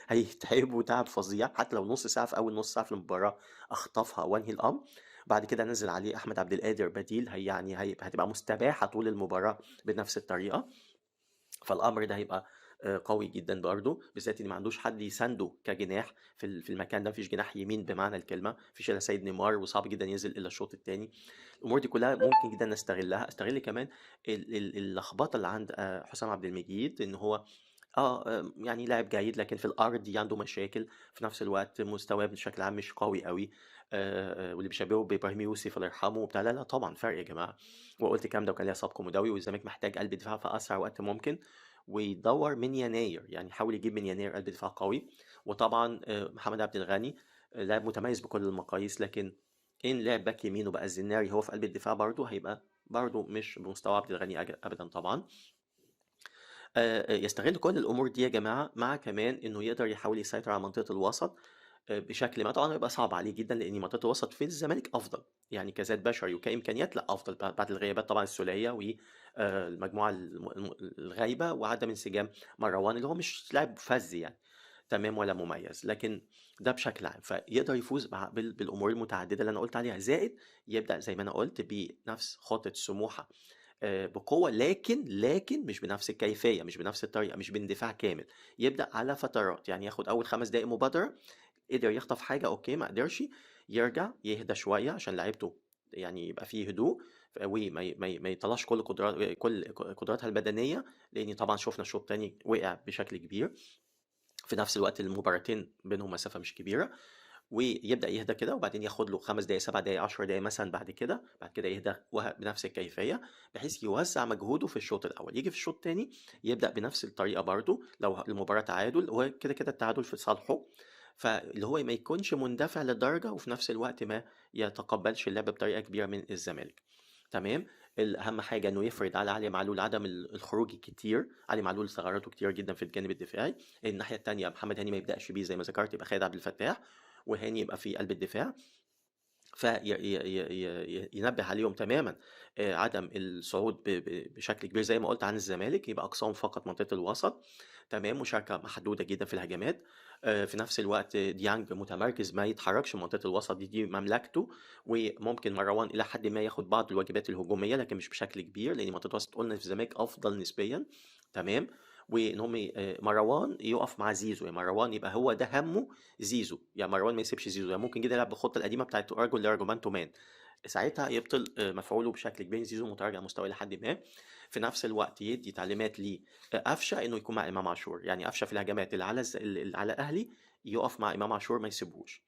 هيتعب وتعب فظيع حتى لو نص ساعة في أول نص ساعة في المباراة أخطفها وأنهي الأمر. بعد كده نزل عليه أحمد عبد القادر بديل، هي يعني هتبقى مستباحة طول المباراة بنفس الطريقة، فالأمر ده هيبقى قوي جدا برضه، بالذات ان ما عندوش حد يسانده كجناح في المكان ده، مفيش جناح يمين بمعنى الكلمة، مفيش الا سيد نيمار، وصعب جدا ينزل الا الشوط الثاني. الامور دي كلها ممكن جدا نستغلها. استغل كمان اللخبطة اللي عند حسام عبد المجيد، ان هو يعني لاعب جيد لكن في الارض دي عنده مشاكل، في نفس الوقت مستواه بشكل عام مش قوي قوي، واللي بيشبهه بابراهيم يوسف الله يرحمه وبتاع، لا لا طبعا فرق يا جماعة، وقلت الكلام ده وكان ليا سابق مداوي، والزمالك محتاج قلب دفاع في اسرع وقت ممكن، ويدور من يناير، يعني يحاول يجيب من يناير قلب دفاع قوي. وطبعا محمد عبد الغني لاعب متميز بكل المقاييس، لكن ان لعب باك يمين وبقى الزناري هو في قلب الدفاع برضه هيبقى برضه مش بمستوى عبد الغني ابدا طبعا. يستغل كل الامور دي يا جماعة، مع كمان انه يقدر يحاول يسيطر على منطقة الوسط بشكل ما. طبعا هيبقى صعب عليه جدا، لان منطقة الوسط في الزمالك افضل، يعني كذات بشري وكامكانيات لا افضل بعد الغيابات طبعا السوليه والمجموعة الغايبه وعدم انسجام مروان اللي هو مش لاعب فذ يعني تمام ولا مميز، لكن ده بشكل عام فيقدر يفوز بالامور المتعددة اللي انا قلت عليها. زائد يبدا زي ما انا قلت بنفس خطه سموحه بقوة، لكن مش بنفس الكيفية، مش بنفس الطريقة، مش باندفاع كامل. يبدا على فترات، يعني ياخد اول 5 دقائق مبادرة، قدر يخطف حاجة okay، ما قدرش يرجع يهدى شوية عشان لعيبته يعني يبقى فيه هدوء، وما ما يطلعش كل قدراتها البدنية، لان طبعا شفنا الشوط الثاني وقع بشكل كبير. في نفس الوقت المباراتين بينهم مسافة مش كبيرة، ويبدا يهدى كده، وبعدين ياخد له 5 دقائق 7 دقائق 10 دقائق مثلا، بعد كده يهدى بنفس الكيفية، بحيث يوزع مجهوده في الشوط الاول. يجي في الشوط الثاني يبدا بنفس الطريقة برضو، لو المباراة تعادل هو كده كده التعادل في صالحه، فاللي هو ما يكونش مندفع للدرجة، وفي نفس الوقت ما يتقبلش اللعب بطريقة كبيرة من الزمالك. تمام. الاهم حاجة انه يفرض على علي معلول عدم الخروج الكتير، علي معلول ثغراته كتير جدا في الجانب الدفاعي. الناحية الثانية محمد هاني ما يبداش بيه زي ما ذكرت، يبقى خالد عبد الفتاح وهاني يبقى في قلب الدفاع، فينبه عليهم تماما عدم الصعود بشكل كبير زي ما قلت عن الزمالك، يبقى اقصاهم فقط منطقة الوسط. تمام. مشاركة محدودة جدا في الهجمات. في نفس الوقت ديانج متمركز ما يتحركش من منطقة الوسط دي مملكته، وممكن مروان الى حد ما ياخد بعض الواجبات الهجومية لكن مش بشكل كبير، لان منطقة الوسط قلنا في الزمالك افضل نسبيا. تمام. وان هم مروان يقف مع زيزو، يا مروان يبقى هو ده همه زيزو، يا مروان ما يسيبش زيزو، يعني ممكن جدا يلعب بالخطة القديمة بتاعت رجل لرجل man to man، ساعتها يبطل مفعوله بشكل كبير، زيزو متراجع مستواه لحد ما. في نفس الوقت يدي تعليمات لقفشه انه يكون مع امام عاشور، يعني قفشه في الهجمات اللي على الاهلي يقف مع امام عاشور ما يسيبهوش،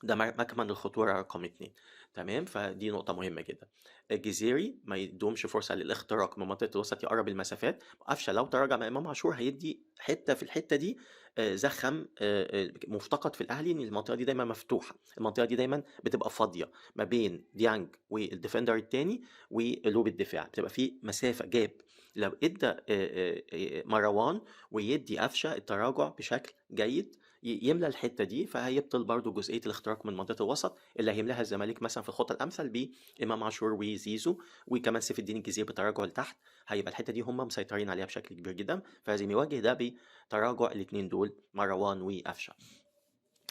ده مكمن الخطورة رقم 2. تمام. فدي نقطة مهمة جدا. الجزيري ما يدومش فرصة للاختراق من منطقة الوسط، يقرب المسافات. قفشه لو تراجع مع امام عاشور هيدي حتة في الحتة دي زخم مفتقد في الاهلي، ان المنطقة دي دايما مفتوحة، المنطقة دي دايما بتبقى فاضية ما بين ديانج وال defender الثاني وقلوب الدفاع، بتبقى في مسافة gap. لو ادى مروان ويدي قفشه التراجع بشكل جيد يملى الحتة دي، فهيبطل برضو جزئية الاختراق من منطقة الوسط اللي هيملاها الزمالك مثلا في الخطة الامثل بامام عاشور وزيزو، وكمان سيف الدين الجزيري بتراجع لتحت، هيبقى الحتة دي هم مسيطرين عليها بشكل كبير جدا، فلازم يواجه ده بتراجع الاثنين دول مروان وقفشه.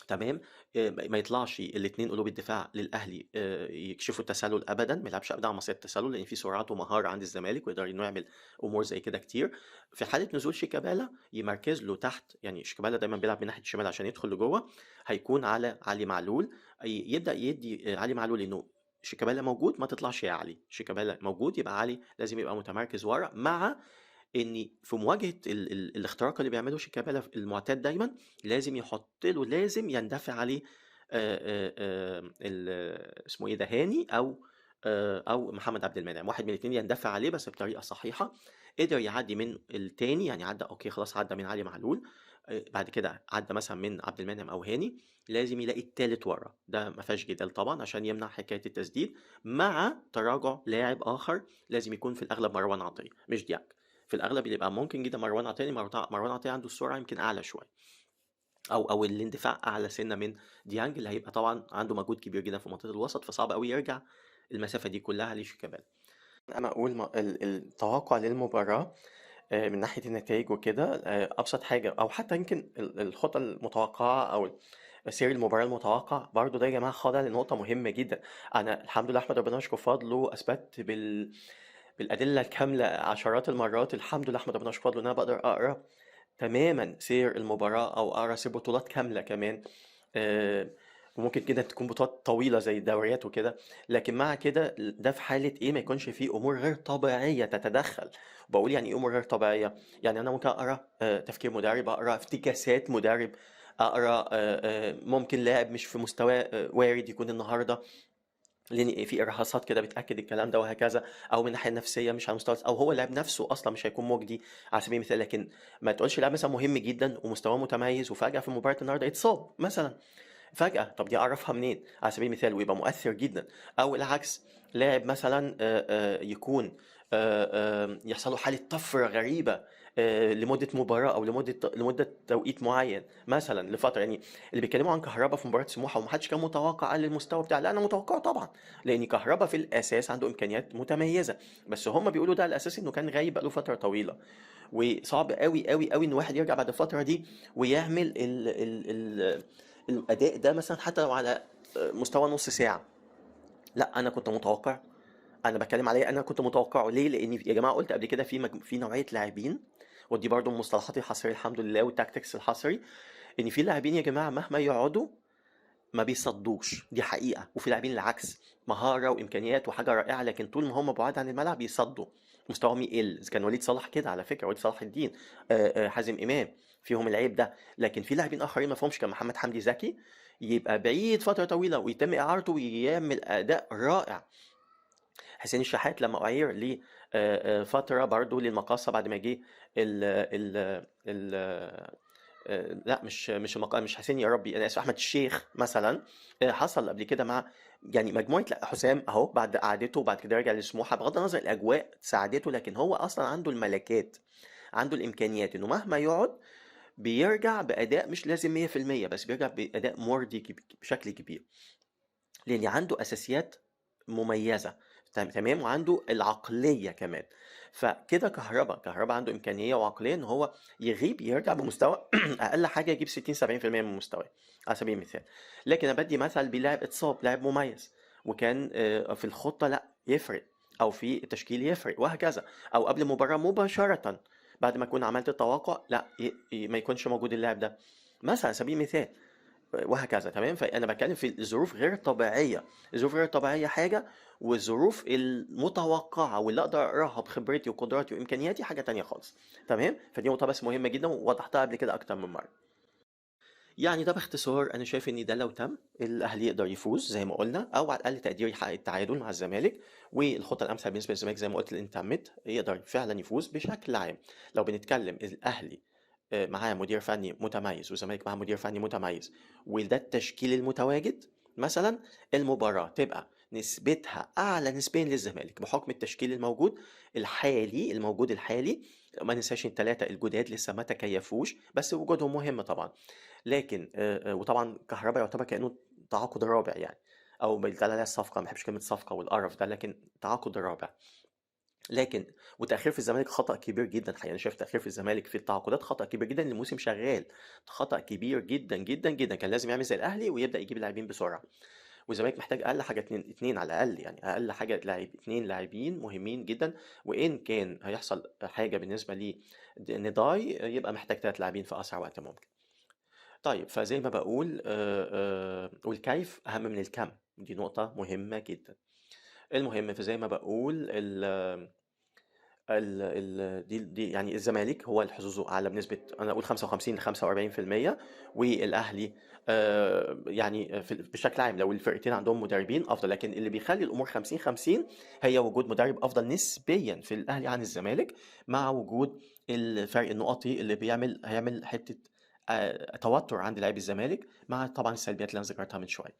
تمام. ما يطلعش الاثنين قلوب الدفاع للاهلي يكشفوا التسلل ابدا، ما يلعبش ابدا على مصيدة التسلل، لان في سرعات ومهارة عند الزمالك ويقدر انه يعمل امور زي كده كتير. في حاله نزول شيكابالا يمركز له تحت، يعني شيكابالا دايما بيلعب من ناحية الشمال عشان يدخل لجوه، هيكون على علي معلول، يبدا يدي علي معلول انه شيكابالا موجود ما تطلعش يا علي، شيكابالا موجود يبقى علي لازم يبقى متمركز ورا، مع ان في مواجهة الاختراق اللي بيعمله شيكابالا المعتاد دايما لازم يحط له، لازم يندفع عليه اسمه ايه ده، هاني او محمد عبد المنعم، واحد من الاثنين يندفع عليه بس بطريقة صحيحه. قدر يعدي من الثاني، يعني عدى okay خلاص عدى من علي معلول، بعد كده عدى مثلا من عبد المنعم او هاني، لازم يلاقي الثالث ورا، ده ما فيهاش جدال طبعا عشان يمنع حكاية التسديد، مع تراجع لاعب اخر لازم يكون في الاغلب مروان عطية مش ديانج، في الاغلب يبقى ممكن جدا مروان عطية، مروان عطية عنده السرعة يمكن اعلى شوية، او الاندفاع اعلى سنة من ديانج اللي هيبقى طبعا عنده مجهود كبير جدا في منطقة الوسط، فصعب قوي يرجع المسافة دي كلها لشيكابالا. انا اقول التوقع للمباراة من ناحية النتائج وكده، ابسط حاجة او حتى يمكن الخطة المتوقعة او سير المباراة المتوقع برضو ده يا جماعة خاضع لنقطة مهمة جدا. انا الحمد لله احمد ربنا يشكر فضله اثبت بالادلة الكاملة عشرات المرات. الحمد لله، احمد ربنا واشكر فضله ان انا بقدر اقرا تماما سير المباراة او اقرا سير بطولات كاملة كمان، وممكن كده تكون بطولات طويلة زي الدوريات وكده. لكن مع كده ده في حاله ايه؟ ما يكونش فيه امور غير طبيعية تتدخل. بقول يعني ايه امور غير طبيعية؟ يعني انا ممكن اقرا تفكير مدرب، اقرا افتكاسات مدرب، اقرا ممكن لاعب مش في مستواه، وارد يكون النهارده لان في ارهاصات كده بتاكد الكلام ده وهكذا، او من الناحية النفسية مش على مستوى، او هو اللاعب نفسه اصلا مش هيكون مجدي على سبيل المثال. لكن ما تقولش لاعب مثلا مهم جدا ومستواه متميز وفجاة في مباراة النهارده يتصاب مثلا فجاة، طب دي اعرفها منين على سبيل المثال، ويبقى مؤثر جدا. او العكس، لاعب مثلا يكون يحصل له حاله طفرة غريبة لمدة مباراة او لمدة توقيت معين مثلا لفترة. يعني اللي بيتكلموا عن كهربا في مباراة سموحه ومحدش كان متوقع قال المستوى بتاع، لا انا متوقعه طبعا، لان كهربا في الاساس عنده امكانيات متميزة، بس هم بيقولوا ده على اساس انه كان غايب بقاله فترة طويلة، وصعب قوي قوي قوي ان واحد يرجع بعد الفترة دي ويعمل ال ال ال الاداء ده مثلا حتى لو على مستوى نص ساعة. لا انا كنت متوقع، انا بتكلم عليه انا كنت متوقعه. ليه؟ لان يا جماعة قلت قبل كده في نوعية لاعبين، ودي برضو المصطلحات الحصريه الحمد لله وال tactics الحصري، ان في لاعبين يا جماعة مهما يقعدوا ما بيصدوش، دي حقيقة. وفي لاعبين العكس، مهارة وامكانيات وحاجه رائعة، لكن طول ما هم بعاد عن الملعب يصدوا، مستواهم يقل. اذا كان وليد صلاح كده على فكرة، وليد صلاح الدين، حازم امام فيهم العيب ده. لكن في لاعبين اخرين ما فيهمش، كان محمد حمدي زكي يبقى بعيد فترة طويلة ويتم اعارته ويعمل اداء رائع. حسين الشحات لما اعير لفترة برضو للمقاصه بعد ما جه ال ال ال لا مش مش حسين يا ربي انا اسف، احمد الشيخ مثلا، حصل قبل كده مع يعني مجموعة، لا حسام اهو بعد قعدته وبعد كده رجع لسموحه، بغض النظر الاجواء ساعدته، لكن هو اصلا عنده الملكات، عنده الامكانيات انه مهما يقعد بيرجع باداء مش لازم 100%، بس بيرجع باداء مرضي بشكل كبير، لان عنده اساسيات مميزة تمام، وعنده العقلية كمان. فكده كهربا عنده امكانية وعقلية ان هو يغيب يرجع بمستوى اقل حاجة يجيب 60-70% من مستواه على سبيل المثال. لكن انا بدي مثل بلاعب اتصاب، لاعب مميز وكان في الخطة لا يفرق، او في التشكيل يفرق وهكذا، او قبل المباراة مباشرة بعد ما اكون عملت التوقع لا ما يكونش موجود اللاعب ده مثلا على سبيل المثال وهكذا تمام. فانا بتكلم في الظروف غير الطبيعية، الظروف غير الطبيعية حاجة، والظروف المتوقعة واللي اقدر اقراها بخبرتي وقدراتي وامكانياتي حاجة تانية خالص تمام. فدي نقطة بس مهمة جدا ووضحتها قبل كده اكتر من مرة. يعني ده باختصار انا شايف ان ده لو تم الاهلي يقدر يفوز زي ما قلنا، او على الاقل تقدير يحقق التعادل مع الزمالك. والخطه الامثل بالنسبة للزمالك زي ما قلت اللي تمت يقدر فعلا يفوز بشكل عام. لو بنتكلم الاهلي معاه مدير فني متميز والزمالك معاه مدير فني متميز، وده التشكيل المتواجد مثلا، المباراة تبقى نسبتها أعلى نسبيا للزمالك بحكم التشكيل الموجود الحالي، ما ننساش الثلاثة الجداد لسه ما تكيفوش، بس وجودهم مهم طبعا. لكن وطبعا كهربا يعتبر كأنه تعاقد رابع يعني، أو بيتقال عليها الصفقة، ما بحبش كلمة صفقة والقرف ده، لكن تعاقد رابع. لكن وتأخير في الزمالك خطأ كبير جدا حقيقة، أنا شايف تأخير في الزمالك في التعاقدات خطأ كبير جدا، الموسم شغال، خطأ كبير جدا جدا جدا، كان لازم يعمل زي الأهلي ويبدأ يجيب لاعبين بسرعة. والزمالك محتاج أقل حاجة اتنين على الأقل، يعني أقل حاجة اتنين لاعبين مهمين جدا، وإن كان هيحصل حاجة بالنسبة لنداي يبقى محتاج 3 لاعبين في أسرع وقت ممكن. طيب فزي ما بقول والكيف أهم من الكم، دي نقطة مهمة جدا. المهم فزي ما بقول ال ال ال دي يعني الزمالك هو الحظوظ اعلى بنسبة انا اقول 55 ل 45%، والاهلي يعني بشكل عام لو الفرقتين عندهم مدربين افضل، لكن اللي بيخلي الامور 50-50 هي وجود مدرب افضل نسبيا في الاهلي عن الزمالك، مع وجود الفرق النقطي اللي هيعمل حتة توتر عند لاعبي الزمالك، مع طبعا السلبيات اللي انا ذكرتها من شوية.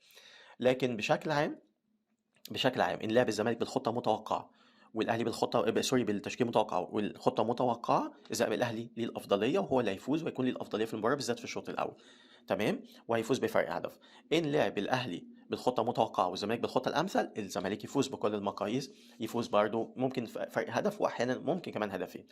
لكن بشكل عام ان لعب الزمالك بالخطة متوقعه والاهلي بالخطة sorry بالتشكيل متوقع والخطه متوقعه، اذا الاهلي ليه الافضلية وهو اللي هيفوز ويكون ليه الافضلية في المباراة بالذات في الشوط الاول تمام، وهيفوز بفرق هدف. ان لعب الاهلي بالخطة متوقعه والزمالك بالخطة الامثل، الزمالك يفوز بكل المقاييس، يفوز برده ممكن فرق هدف واحيانا ممكن كمان هدفين.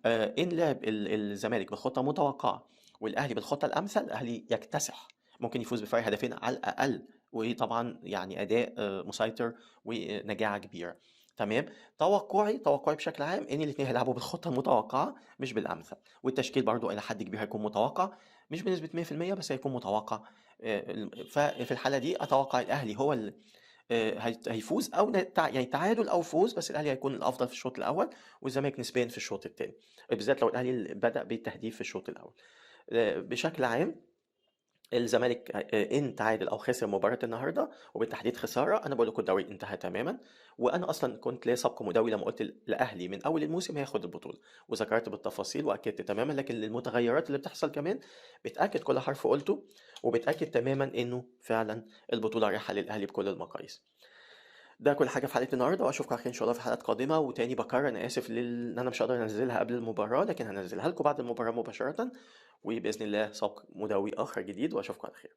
ان لعب الزمالك بالخطة متوقعه والاهلي بالخطة الامثل، الاهلي يكتسح، ممكن يفوز بفرق هدفين على الاقل، وطبعا يعني اداء مسيطر ونجاعه كبيرة. تمام. توقعي بشكل عام ان الاثنين هيلعبوا بالخطة المتوقعة مش بالامثل، والتشكيل برضو الى حد كبير هيكون متوقع، مش بنسبة 100% بس هيكون متوقع. ففي الحالة دي اتوقع الاهلي هو اللي هيفوز، او يعني تعادل او فوز، بس الاهلي هيكون الافضل في الشوط الاول والزمالك نسبيا في الشوط الثاني، بالذات لو الاهلي بدا بالتهديف في الشوط الاول. بشكل عام الزمالك ان تعادل او خسر مباراة النهارده وبالتحديد خسارة، انا بقول لكم الدوري انتهى تماما. وانا اصلا كنت ليا سبق مدوي لما قلت الاهلي من اول الموسم هياخد البطولة، وذكرت بالتفاصيل واكدت تماما، لكن المتغيرات اللي بتحصل كمان بتاكد كل حرف قلته، وبتاكد تماما انه فعلا البطولة رايحة للاهلي بكل المقاييس. ده كل حاجة في حلقة النهارده، واشوفكم على خير ان شاء الله في حلقات قادمة. وتاني بكرر انا اسف ان انا مش هقدر انزلها قبل المباراة، لكن هنزلها لكم بعد المباراة مباشرة، وباذن الله سبق مدوي اخر جديد، واشوفكم على خير.